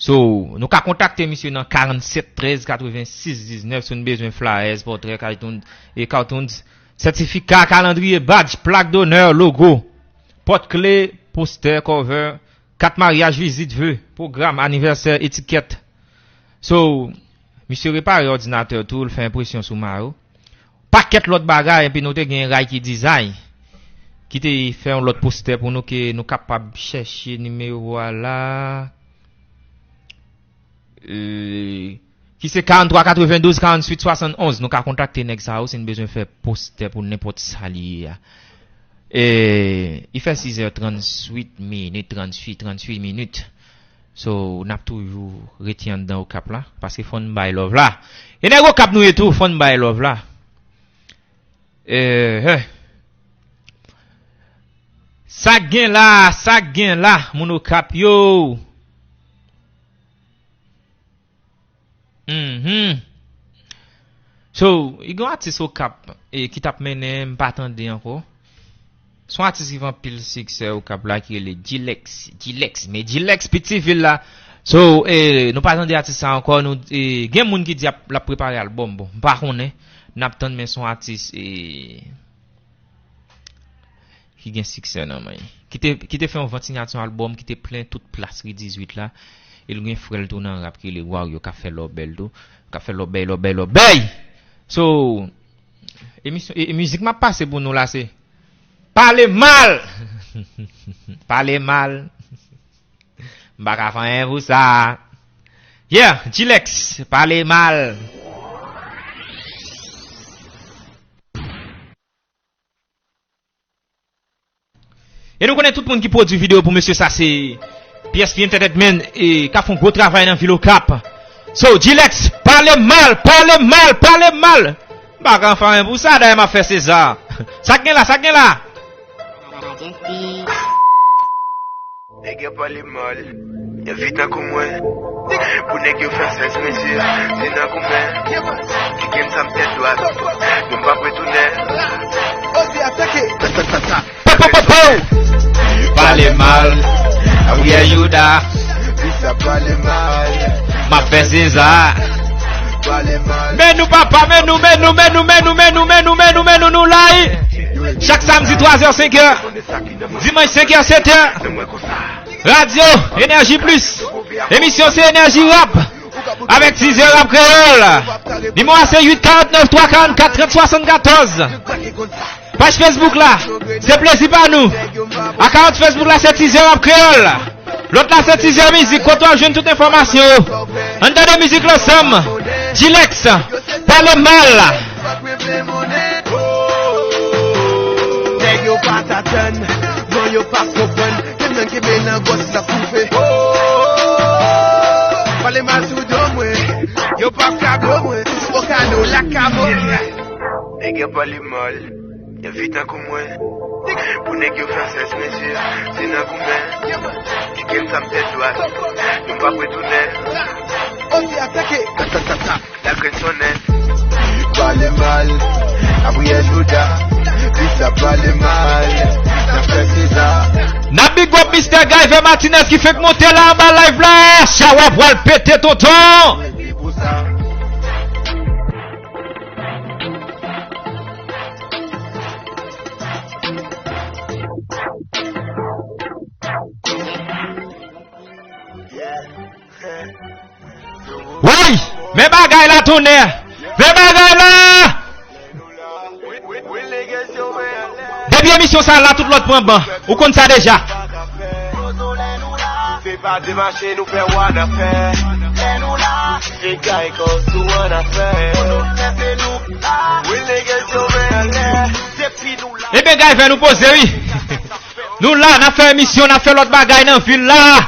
So, nou ka kontakte misye nan karannset trèz katrevensis diznèf si w bezwen flyers, pòtrè, cartoons, e cartoons, sètifika, kalandriye, badj, plak donè, logo, pòtkle, postè, cover, kat maryaj, vizit, ve, pwogram, anivèsè, etikèt. So, misye repare òdinatè tou, l fè enpresyon sou mayo. Pakèt lòt bagay, epi nou te gen Rayki Design, ki te fè yon lòt postè pou nou, ke nou kapab chèche nimewo a la. E, ki se karanntrwa katrevendouz karannwit swasannonz. Nou ka kontakte nèg sa yo si n bezwen fè postè pou nenpòt sa li ye a. E, li fè sizè trannuit minit, trannuit, trannuit minit. So, n ap toujou rete anndan Okap la, paske fò n bay love la. E nèg Okap nou ye tou, fò n bay love la. Eh, eh. Sa k gen la, sa k gen la, moun Okap yo. Mhm. So, li gen yon atis Okap, e, ki t ap mennen, m pa tande ankò. Se yon atis ki fè anpil siksè Okap la ki rele Dilex. Dilex, men Dilex, Pitivil la. So, e, nou pa tande atis sa ankò. Nou, e, gen moun ki di ap, l ap prepare albòm. Bon, m pa konnen. N ap tann, men se yon atis, e, ki gen siksè nan men. Ki te, ki te fè yon vant sinyati yon albòm ki te plen tout plas ri dizuit la. E l gen frè l tou nan rap ki rele Wario k ap fè lòbèy tou. K ap fè lòbèy, lòbèy, lòbèy. So, emisyon, e, e mizik m ap pase pou nou la se Pale Mal! Pale Mal. M pa ka fè anyen pou sa. Yeah, Dilex, Pale Mal. E nou konnen tout moun ki pwodui videyo pou mesye sa se P S P Entertainment e k ap fè yon gwo travay nan vil Okap. So, G-Lex, pale mal, pale mal, pale mal. M pa ka anfan pou sa, dayè m ap fè Seza. Sa k gen la, sa k gen la? Nèg yo pale mal, yo vi tankou mwen. Pou nèg yo fè sèks, mesye, se nan goumen. Kite m sa m tèt dwat, nou p ap retounen. Odi atake. Pa, pa, pa, pa. Pale mal, lapriyè Jouda. Di sa pale mal. M ap fè Seza. Pale mal. Men nou papa, men nou, men nou, men nou, men nou, men nou, men nou, men nou, men nou, nou la, wi. Chak samdi, twa zè, senk è. Dimanch, senk è, sèt è. Radyo Enèji Plis. Emisyon se Enèji Rap. Avèk Tizè Rap Kreyòl. Nimewo a se uit karant nèf twa karant kat trant swasannkatòz. Paj Facebook la, se plezi pa nou. Akawont Facebook la, se Tizè Rap Kreyòl. Lòt la, se Tizè Mizik, kote w ap jwenn tout enfòmasyon yo. Ann tande mizik la ansanm. G-Lex, pale mal. Nèg yo pa t atann, non yo pa konprann. Menm nan kenbe nan gòj la koupe. Pale mal sou do mwen, yo p ap ka blo mwen. Sou okano la kabo. Nèg yo pale mal, yo vi tankou mwen. Pou nèg yo fè sèks, mesye, se nan goumen. Kite m sa m tèt dwat, nou p ap retounen. Odi atake. Ta, ta, ta, ta. Lakrèn sonnen. Pale mal, lapriyè Jouda. Di sa pale mal, n ap fè Seza. N ap big up Mister Guyver Martinez ki fenk monte la anba live la. Chawa pral pete, tonton. Pou sa. Woy! Men bagay la, tonnè! Men bagay la! Depi emisyon sa la, tout lòt pran ban. Ou konn sa deja. Se pa demache nou fè w ann afè. Lè nou la, se kay kòz tou ann afè. Wi, nèg yo men anlè. Depi nou la. Ebyen, Guyver, nou poze, wi. Nou la, n ap fè emisyon, n ap fè lòt bagay nan vil la.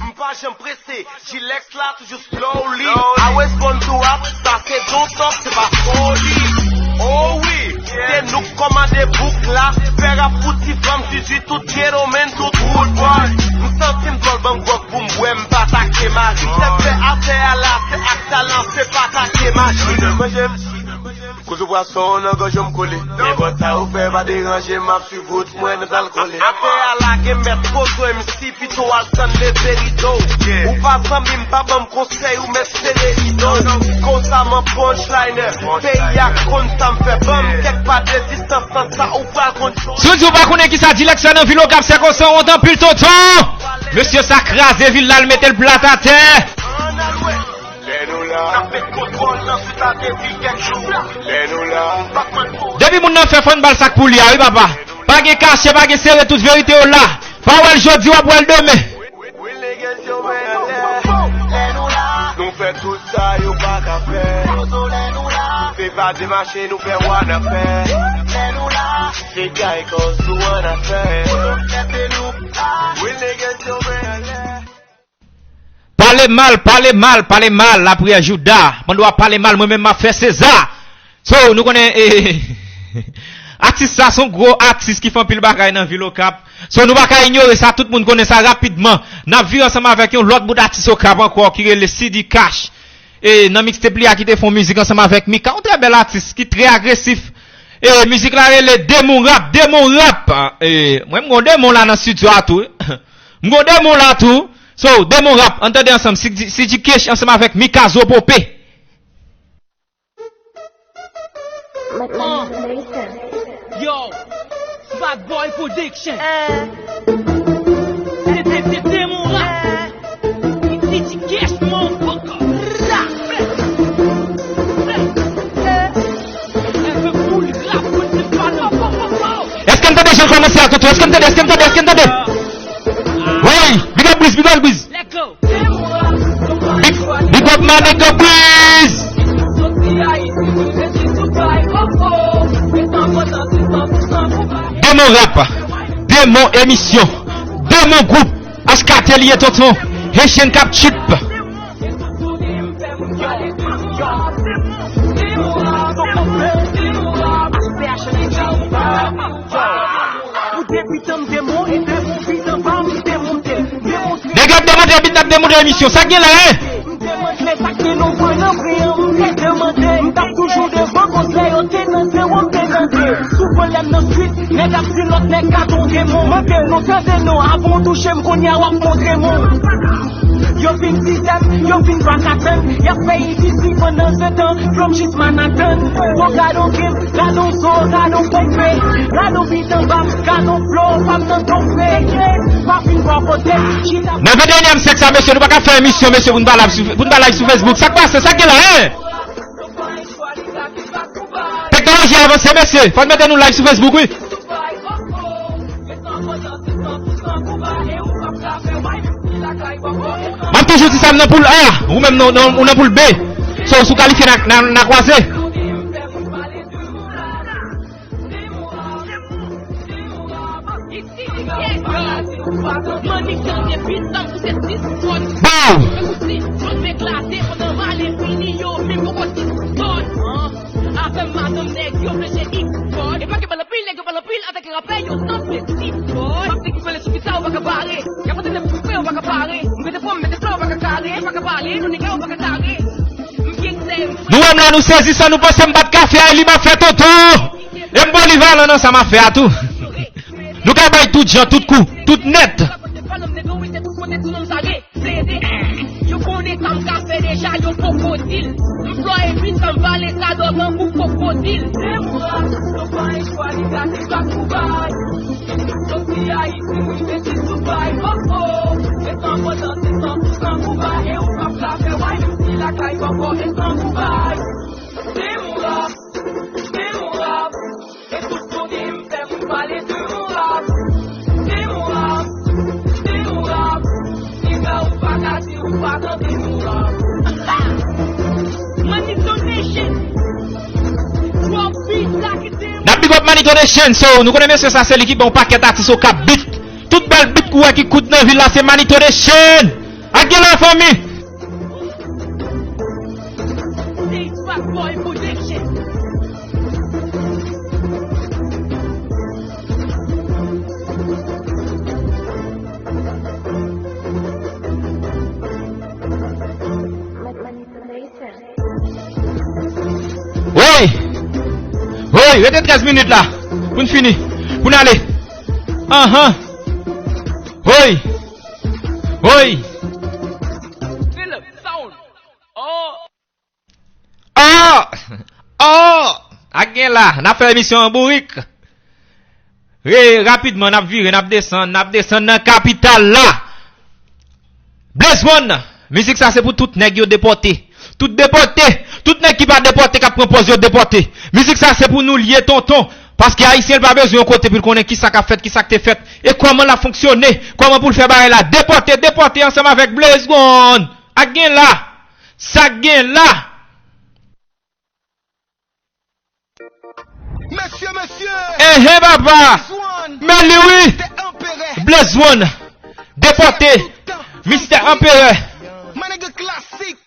M pa janm prese, G-Lex la toujou slowly. Always born to rap, sa se don tòk, se pa foli. Oh wi, se nou k kòmande bouk la. Fè rap pou ti fanm, dizuit tout ghetto men, tout rude boy. M santi m dwòl, ban m gwòg pou m bwè, m pa atake mari. Sa k fè afè a la, se ak talan, se pa atake maji. Manje m. Kozo pwason nan gòj yo m kole. Nenpòt sa ou fè pa deranje m, m ap swiv wout mwen nan sal kole. Afè a la gen mèt, Kozo M C pito al tann leve rido. Ou pa zanmi m, pa ban m konsèy, ou mèt sere rido. Konsa m an punchliner, peyi a konn sa m fè. Ban m kèk pa de distans nan sa ou pral konn. Si w di w pa konnen kisa G-Lex fè nan vil Okap, se konsa w wont anpil tonton. Mesye sa kraze vil la, l mete l plat atè. Ann al wè. Lè nou la, n ap met kontwòl nan sou tablevi kèk jou. Lè nou la, depi moun nan fè fò n ba l sa k pou li a, wi papa. Pa gen kache, pa gen sere, tout verite yo la. Pa wè l jodi, w ap wè l demen. Wi, nèg yo men anlè. Lè nou la, nou fè tout sa yo pa ka fè. Se pa demache nou fè w ann afè. Lè nou la, se kay kòz tou ann afè. Wi, nèg yo men anlè. Pale mal, pale mal, pale mal, lapriyè Jouda. Mande w ap pale mal, mwen menm m ap fè Seza. So, nou konnen, eh, atis sa se yon gwo atis ki fè anpil bagay nan vil Okap. So, nou pa ka inyore sa, tout moun konnen sa rapidman. N ap vire ansanm avèk yon lòt bout atis Okap ankò ki rele C D Cash. E nan mixtape li a ki te fè yon mizik ansanm avèk Mika, yon trè bèl atis ki trè agresif. E mizik la rele Demon Rap, Demon Rap. E mwen m gon demon la nan estidyo a tou, wi. M gon demon la tou. So, Demon Rap, ann tande ansanm, C D, C D Cash ansanm avèk Mika Zo Pope. Yo, Bad Boy Production. Eh. De, de, de, Demon Rap. Eh. D J Cash, motherfucker. Rap. Eh. Èske n tande jan l kòmanse a, tonton? Èske n tande, èske n tande, èske n tande, èske n tande? Wi, big up Breeze, big up Breeze. Big, big up my nigga Breeze. Demon Rap, Demon Emisyon, Demon Gwoup, H K T li ye tonton, Haitian Cap Trip. Pou debitan m demon e demon vin anba m demonte. Demonte. Nèg yo ap demonte, bit ap demonte emisyon. Sa k gen la, hein? M te mande sa k te nou pran nan pri an, m te demande. M t ap toujou devan konsèy yo te nan zewo, m te nan de. Sou pwoblèm nan swit, nèg ap di lòt nèg ka tonbe mon. Mande nou tande non, avan w touche m, kounye a w ap montre mon. Yo fin tizè m, yo fin pa ka tann, y ap fè ititi pandan se tan, flo m jis Manhattan. Bon, gad on game, gad on zo, gad on konpe, gad on bit anba m, gad on flo, pa m nan tonbe, yeah. Pa fin bò kote, chita. Nan ventenyèm syèk sa, mesye, nou pa ka fè emisyon, mesye, pou n pa live sou, pou n pa live sou Facebook. Sa k pase? Sa k gen la, hein? Teknoloji avanse, mesye. Fò n mete nou live sou Facebook, wi. M ap toujou di sa, m nan poul A, ou menm nan, nan, ou nan poul B. So, si w kalifye, n a, n a, n a kwaze. Bow! Avè m madanm nèg yo vle se X-Bòd. E pa gen pale anpil, nèg yo pale anpil avèk rapè yo sanble X-Bòd. M ap di ki kole sou pita, ou pa ka bare. Y ap antre nan prive, ou pa ka pare. M mete pwòm, mete flan, ou pa ka kare. Ou pa ka pale, nou nèg yo pa ka kare. M gen sèm. Nou wè m la, nou sezi san nou panse m bat kafe a, li m ap fè tonton. E m polivalan nan sa m ap fè a tou. Nou ka bay tout jan, tout kou, tout nèt. Yo konnen sa m ka fè deja, yo poko di l. M flò epi sa m vale sa dò tankou kwokodil. Se mwa, yo pa espwa li gate sa kou bay. Soti Ayiti, rive jis Dubai, oh, oh. Se san pou san, se san pou san kou bay. E ou p ap ka fè way, menm si lakay poko e san kou bay. Se mwa, se mwa. E tout kote m fè moun pale de mon rap. De mon rap, de mon rap. Nèg la ou pa ka di ou pa tande mon rap. Money Donation. Drop beat, lock it down. N ap big up Manny Donation, so, nou konnen mesye sa, se li ki ban yon pakèt atis Okap beat. Tout bèl beat kou wè ki kout nan vil la, se Manny Donation. Ak gen la fanmi. Production. Woy! Woy! Rete trèz minit la pou n fini. Pou n ale. Anhan. Woy! Woy! Philip Sound. Oh! Oh! Oh! Ak gen la, n ap fè emisyon an bourik. Re, rapidman, n ap vire, n ap desann, n ap desann nan kapital la. Blaze One, mizik sa se pou tout nèg yo depòte. Tout depòte, tout nèg ki pa depòte k ap pran pòz yo depòte. Mizik sa se pou nou l ye tonton. Paske Ayisyen l pa bezwen yon kote pou l konnen kisa k ap fèt, kisa k te fèt, e kòman l ap fonksyone, kòman pou l fè bagay la. Depòte, depòte ansanm avèk Blaze One. Ak gen la. Sa gen la. Mesye, mesye! Enhen, papa! Blaze One! Men li, wi! Mister Anperè! Blaze One! Depòte! Mister Anperè! My nigga klasik!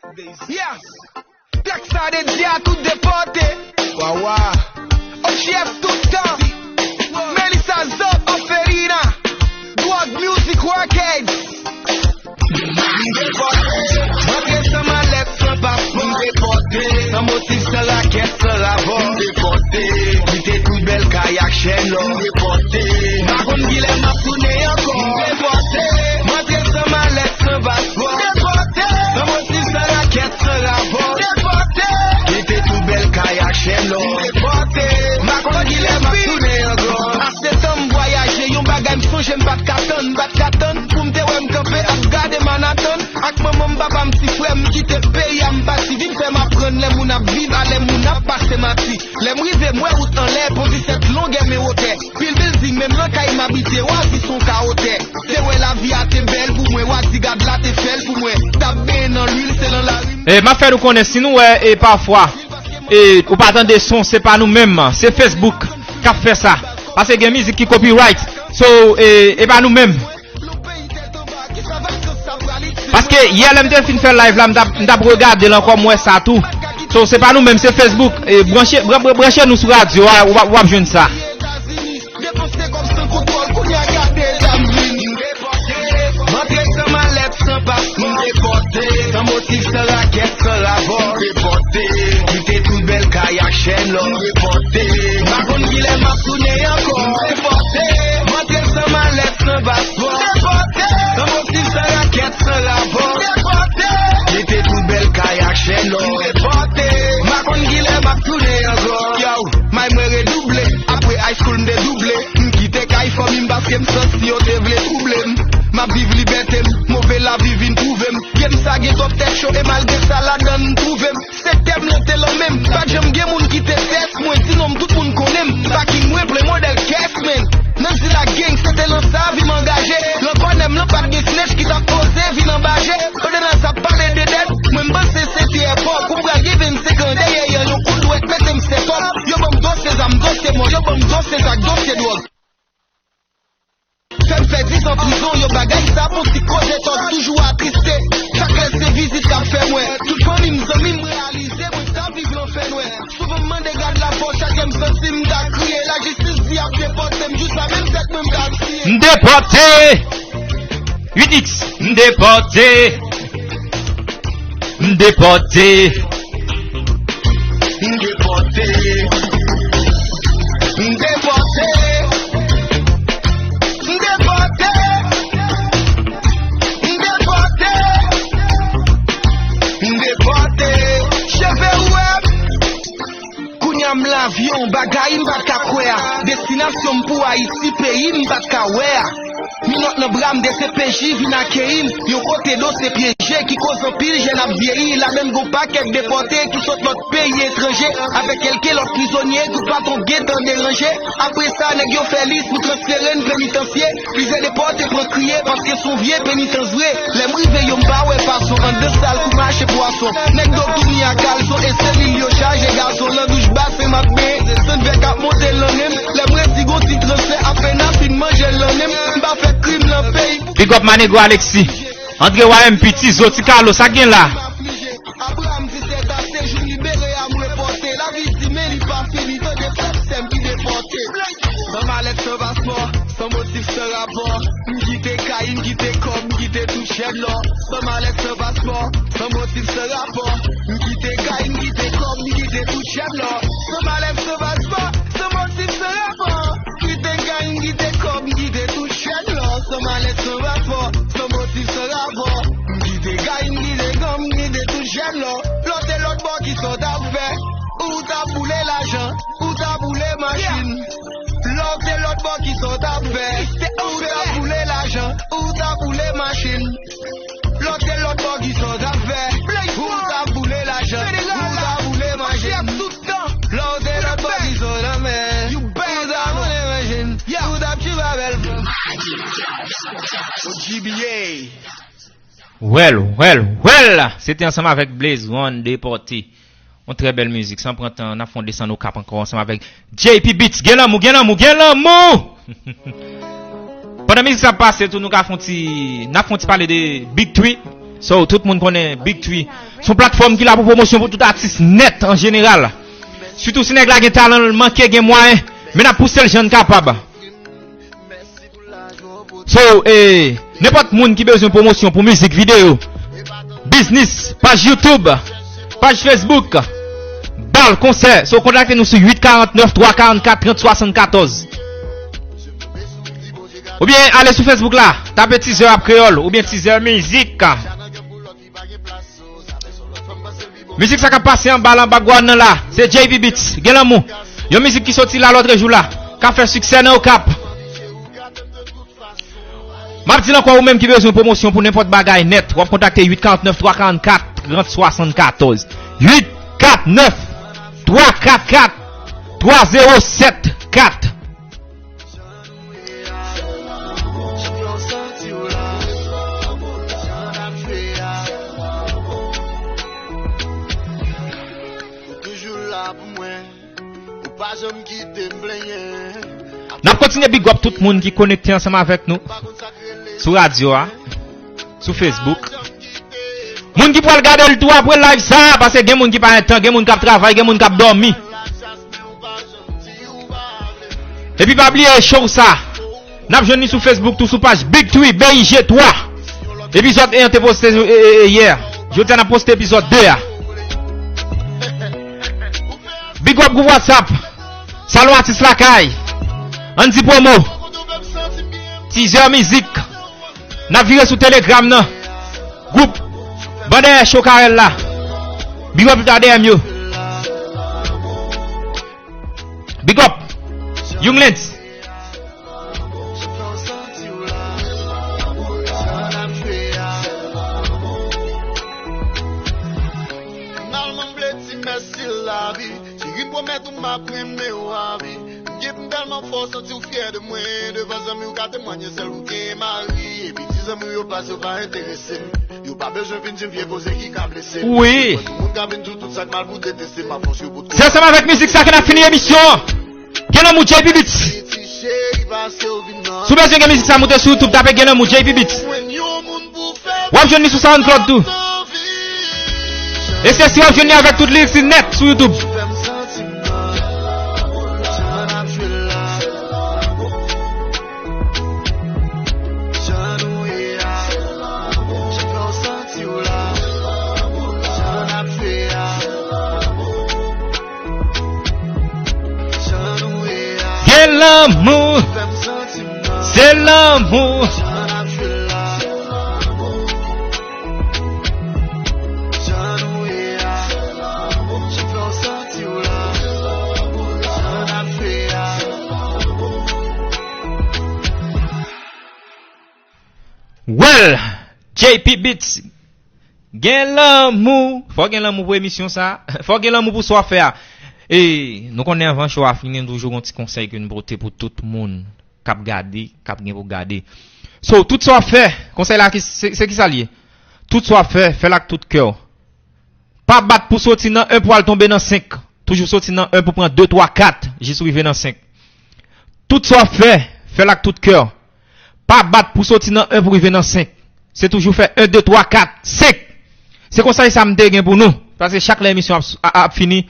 Yeah! Trèk sa dedye a tout depòte! Wawa! O G F tout tan! Melissa Zop, Ofelina! Drug Music Records! Rantre san malèt, san paspò. M depòte. San motif, san rakèt, san rapò. M depòte. Kite tout bèl kay ak chèn lò. M depòte. M pa konn kilè m ap tounen ankò. M depòte. M rantre san malèt, san paspò. M depòte. San motif, san rakèt, san rapò. M depòte. Kite tout bèl kay ak chèn lò. M depòte. M pa konn kilè m ap tounen ankò. Ase tan m vwayaje, yon bagay m sonje m pa t ka tann, m pa t ka tann. Pou m te wè m kanpe ap gade Manhattan. Ak manman m, papa m, ti frè m, m kite peyi a, m pati. Vin fè m aprann lè moun ap viv a, lè moun ap pase mati. Lè m rive, m wè wout anlè, pon disèt longè men wotè. Pil bilding, menm nan kay m abite, w a di s on ka wotè. Se wè lavi a te bèl pou mwen, w a di gad la te fè l pou mwen. T ap benyen nan lwil, se nan lari m. E m ap fè nou konnen, si nou wè, e pafwa, e ou pa tande son, se pa nou menm, se Facebook k ap fè sa. Paske gen mizik ki copyright. So, e, e pa nou menm. Paske Yè, lè m te fin fè live la, m t ap, m t ap regade l ankò, m wè sa tou. So, se pa nou menm, se Facebook. E, branche, bran-, bran-, branche nou sou radyo a, w ap, w ap jwenn sa. Depanse kòb san kontwòl, kounye a gade zam vin. M antre san malèt, san paspò. M depòte, san motif, san rakèt, san rapò. M depòte, kite tout bèl kay ak chèn lò. M depòte, m pa konn kilè m ap tounen ankò. M depòte, m antre san malèt, san paspò. M depòte, san motif, san rakèt, san rapò. M depòte, kite tout bèl kay ak chèn lò. M depòte, m pa konn kilè m ap tounen ankò. Yo, may mwen redouble, apre high school m dedouble. M kite kay fanmi m paske m santi yo te vle twouble m. M ap viv libète m, move lavi vin twouve m. Game sa gen twòp tèt cho e malgre sa ladann m twouve m. Sektè m lan te lan men m, pa t janm gen moun ki te tès mwen, sinon m tout moun konnen m. Backing mwen plen modèl kès men. Nan di la gang se te lan sa vi m angaje. Lan kònè m lan pa t gen snitch ki t ap oze vin anbaje. Pandan sa ap pale de dèt, mwen m panse se te èpòk ou pral gen vennsenk an dèyè yon kout dwèt mete m sètòp. Yo ban m dosye zam, dosye mò, yo ban m dosye zak, dosye dwòg. Fè m fè dis an prizon, yo bagay sa pou ti koze tòg toujou atriste. Chak lè se vizit k ap fè mwen. Tout fanmi m, zanmi m reyalize mwen ta viv lanfè nwè. Souvan m mande gad la fò, chak lè m santi m ta kriye. Lajistis di ap depòte m, jou sa menm tèt mwen m ta tiye. M depòte! Uit iks, m depòte! M depòte! M depòte! M depòte! M depòte! M depòte! M depòte! Cheve wè m! Kounye a m lavyon, bagay m pa t ka kwè a. Destinasyon m pou Ayiti, peyi m pa t ka wè a. Minòt nan bra m, D C P J vin akeyi m. Yon kote do se pyeje ki koz anpil jèn ap vyeyi. Ladann gon pakèt depòte ki sot lòt peyi etranje. Avèk kèlke lòt prizonye, tout patwon gentan deranje. Apre sa, nèg yo fè lis pou transfere n penitansye. Plizyè depòte pran kriye paske s on vye penitans vre. Lè m rive yo m pa wè fason anndan sal kou mache pwason. Nèg do touni a kalson e selil yo chaje gason. Lan douch basen m ap benyen. San vè k ap monte lan nen m. Lè m resi gon ti transfè apèn a fin manje l lan nen m. M pa fè krim lan peyi m. Big up Manego Alexis. André Wayem, Piti Zo, Ti Kalo, sa k gen la? Abraham di se ta se jou m libere a m repòte. Lavi di men li pa fini, tande frè m, sè m ki depòte. San malèt, san paspò, san motif, san rapò. M kite kay, m kite kòb, m kite tout chèn lò. San malèt, san paspò, san motif, san rapò. M kite kay, m kite kòb, m kite tout chèn lò. San malèt, san paspò, san motif, san rapò. M kite kay, m kite kòb, m kite tout chèn lò. San malèt, san paspò, san motif, san rapò. M kite kay, m kite gang, m kite tout chèn lò. Lòt e lòt bò ki sa w t ap fè. Ou t ap boule lajan, ou t ap boule machin. Lè w te lòt bò ki sa w t ap fè. Ou t ap boule lajan, ou t ap boule machin. Lè w te lòt bò ki sa w t ap fè. Ou t ap boule lajan, ou t ap boule machin. Lè w te lòt bò ki sa w t ap fè. Ou t ap boule machin. Ou t ap tchouba bèl fanm. O G B A. Well, well, well! Se te ansanm avèk Blaze One, Depòte. Yon trè bèl mizik. San pran tan, n ap fè yon desann Okap ankò ansanm avèk J P Beats. Gen lanmou, gen lanmou, gen lanmou! Pandan mizik sa ap pase tou, nou ka fè yon ti, n ap fè yon ti pale de Big Tree. So, tout moun konnen Big Tree. Se yon platfòm ki la pou pwomosyon pou tout atis nèt an jeneral. Sitou si nèg la gen talan, l manke gen mwayen, men n ap pouse l jan n kapab. So, eh, nenpòt moun ki bezwen pwomosyon pou mizik, videyo, biznis, paj YouTube, paj Facebook, bal, konsè, so kontakte nou sou uit karant nèf, twa karant kat, trant swasann katòz. Oubyen ale sou Facebook la, tape Teaser Rap Kreyòl, oubyen Teaser Mizik. Mizik sa k ap pase anba lan background nan la, se J P Beats, Gen Lanmou. Yon mizik ki soti la lòtrejou la, k ap fè siksè nan Okap. M ap di l ankò, ou menm ki bezwen pwomosyon pou nenpòt bagay nèt, w ap kontakte uit karant nèf, twa karant kat, trant swasann katòz. Uit karant nèf, twa kat kat, twa zewo sèt kat. N ap kontinye big up tout moun ki konekte ansanm avèk nou sou radyo a, sou Facebook. Moun ki pral gade l tou apre live sa, paske gen moun ki pa gen tan, gen moun k ap travay, gen moun k ap dòmi. Epi pa bliye show sa, n ap jwenn li sou Facebook tou, sou paj Big Three, B I G twa. Epizòd en an te poste, e, e, e, yè. Jodi a n ap poste epizòd de a. Big up gwoup WhatsApp. Salon Atis Lakay. Andy Promo. Teaser Mizik. N ap vire sou Telegram nan. Gwoup Ban Dèyè Cho Karèl la. Big up tout A D M yo. Big up Young Lens. Finalman, m vle di mèsi lavi. Cheri, m pwomèt ou m ap renmen w avi. M gen m tèlman fò, santi w fyè de mwen. Devan zanmi w ka temwanye, sèl ou gen mari. Epi di zanmi w yo pase, yo pa enterese m. Yo pa bezwen vin di m vye koze ki ka blese m. Wi. Mwen, tout moun ka vin di w tout sa k mal pou deteste m, afòs yo potko. Se ansanm avèk mizik sa ke n ap fini emisyon an. Gen lanmou, J P Beats. Si w bezwen gen mizik sa, moute sou YouTube, tape Gen lanmou, J P Beats. W ap jwenn li sou SoundCloud tou. E se si w ap jwenn li avèk tout lirik li nèt sou YouTube. Gen lanmou, se lanmou. Well, J P Beats, gen lanmou. Fò gen lanmou pou emisyon sa. Fò gen lanmou pou sa w ap fè a. E nou konnen anvan show a fini, nou toujou gon ti konsèy ke nou pote pou tout moun k ap gade, k ap gen pou gade. So, tout sa w ap fè, konsèy la ki, se, se ki sa l ye? Tout sa w ap fè, fè l ak tout kè w. Pa bat pou soti nan en pou al tonbe nan senk. Toujou soti nan en pou pran de, twa, kat, jis rive nan senk. Tout sa w ap fè, fè l ak tout kè w. Pa bat pou soti nan en pou rive nan senk. Se toujou fè en, de, twa, kat, senk. Se konsèy sa m te gen pou nou. Paske chak lè emisyon ap, a- ap fini,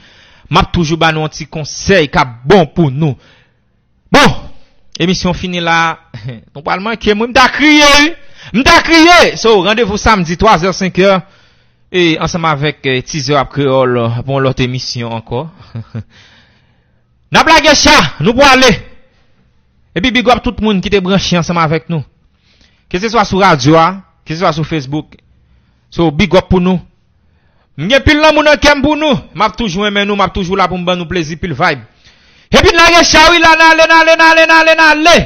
m ap toujou ba nou yon ti konsèy k ap bon pou nou. Bon, emisyon fini la. Nou pral manke m, wi, m ta kriye, wi. M ta kriye. So, randevou samdi, twa zè, senk è. E ansanm avèk, eh, Teaser ap Kreyòl, eh, pou yon lòt emisyon ankò. N ap lage cha, nou pwale. Epi big up tout moun ki te branche ansanm avèk nou. Keseswa sou radyo a, keseswa sou Facebook. So, big up pou nou. M gen pil lanmou nan kè m pou nou. M ap toujou renmen nou, m ap toujou la pou m ban nou plezi, pil vibe. Epi n lage cha wi la, n ale, n ale, n ale, n ale, n ale.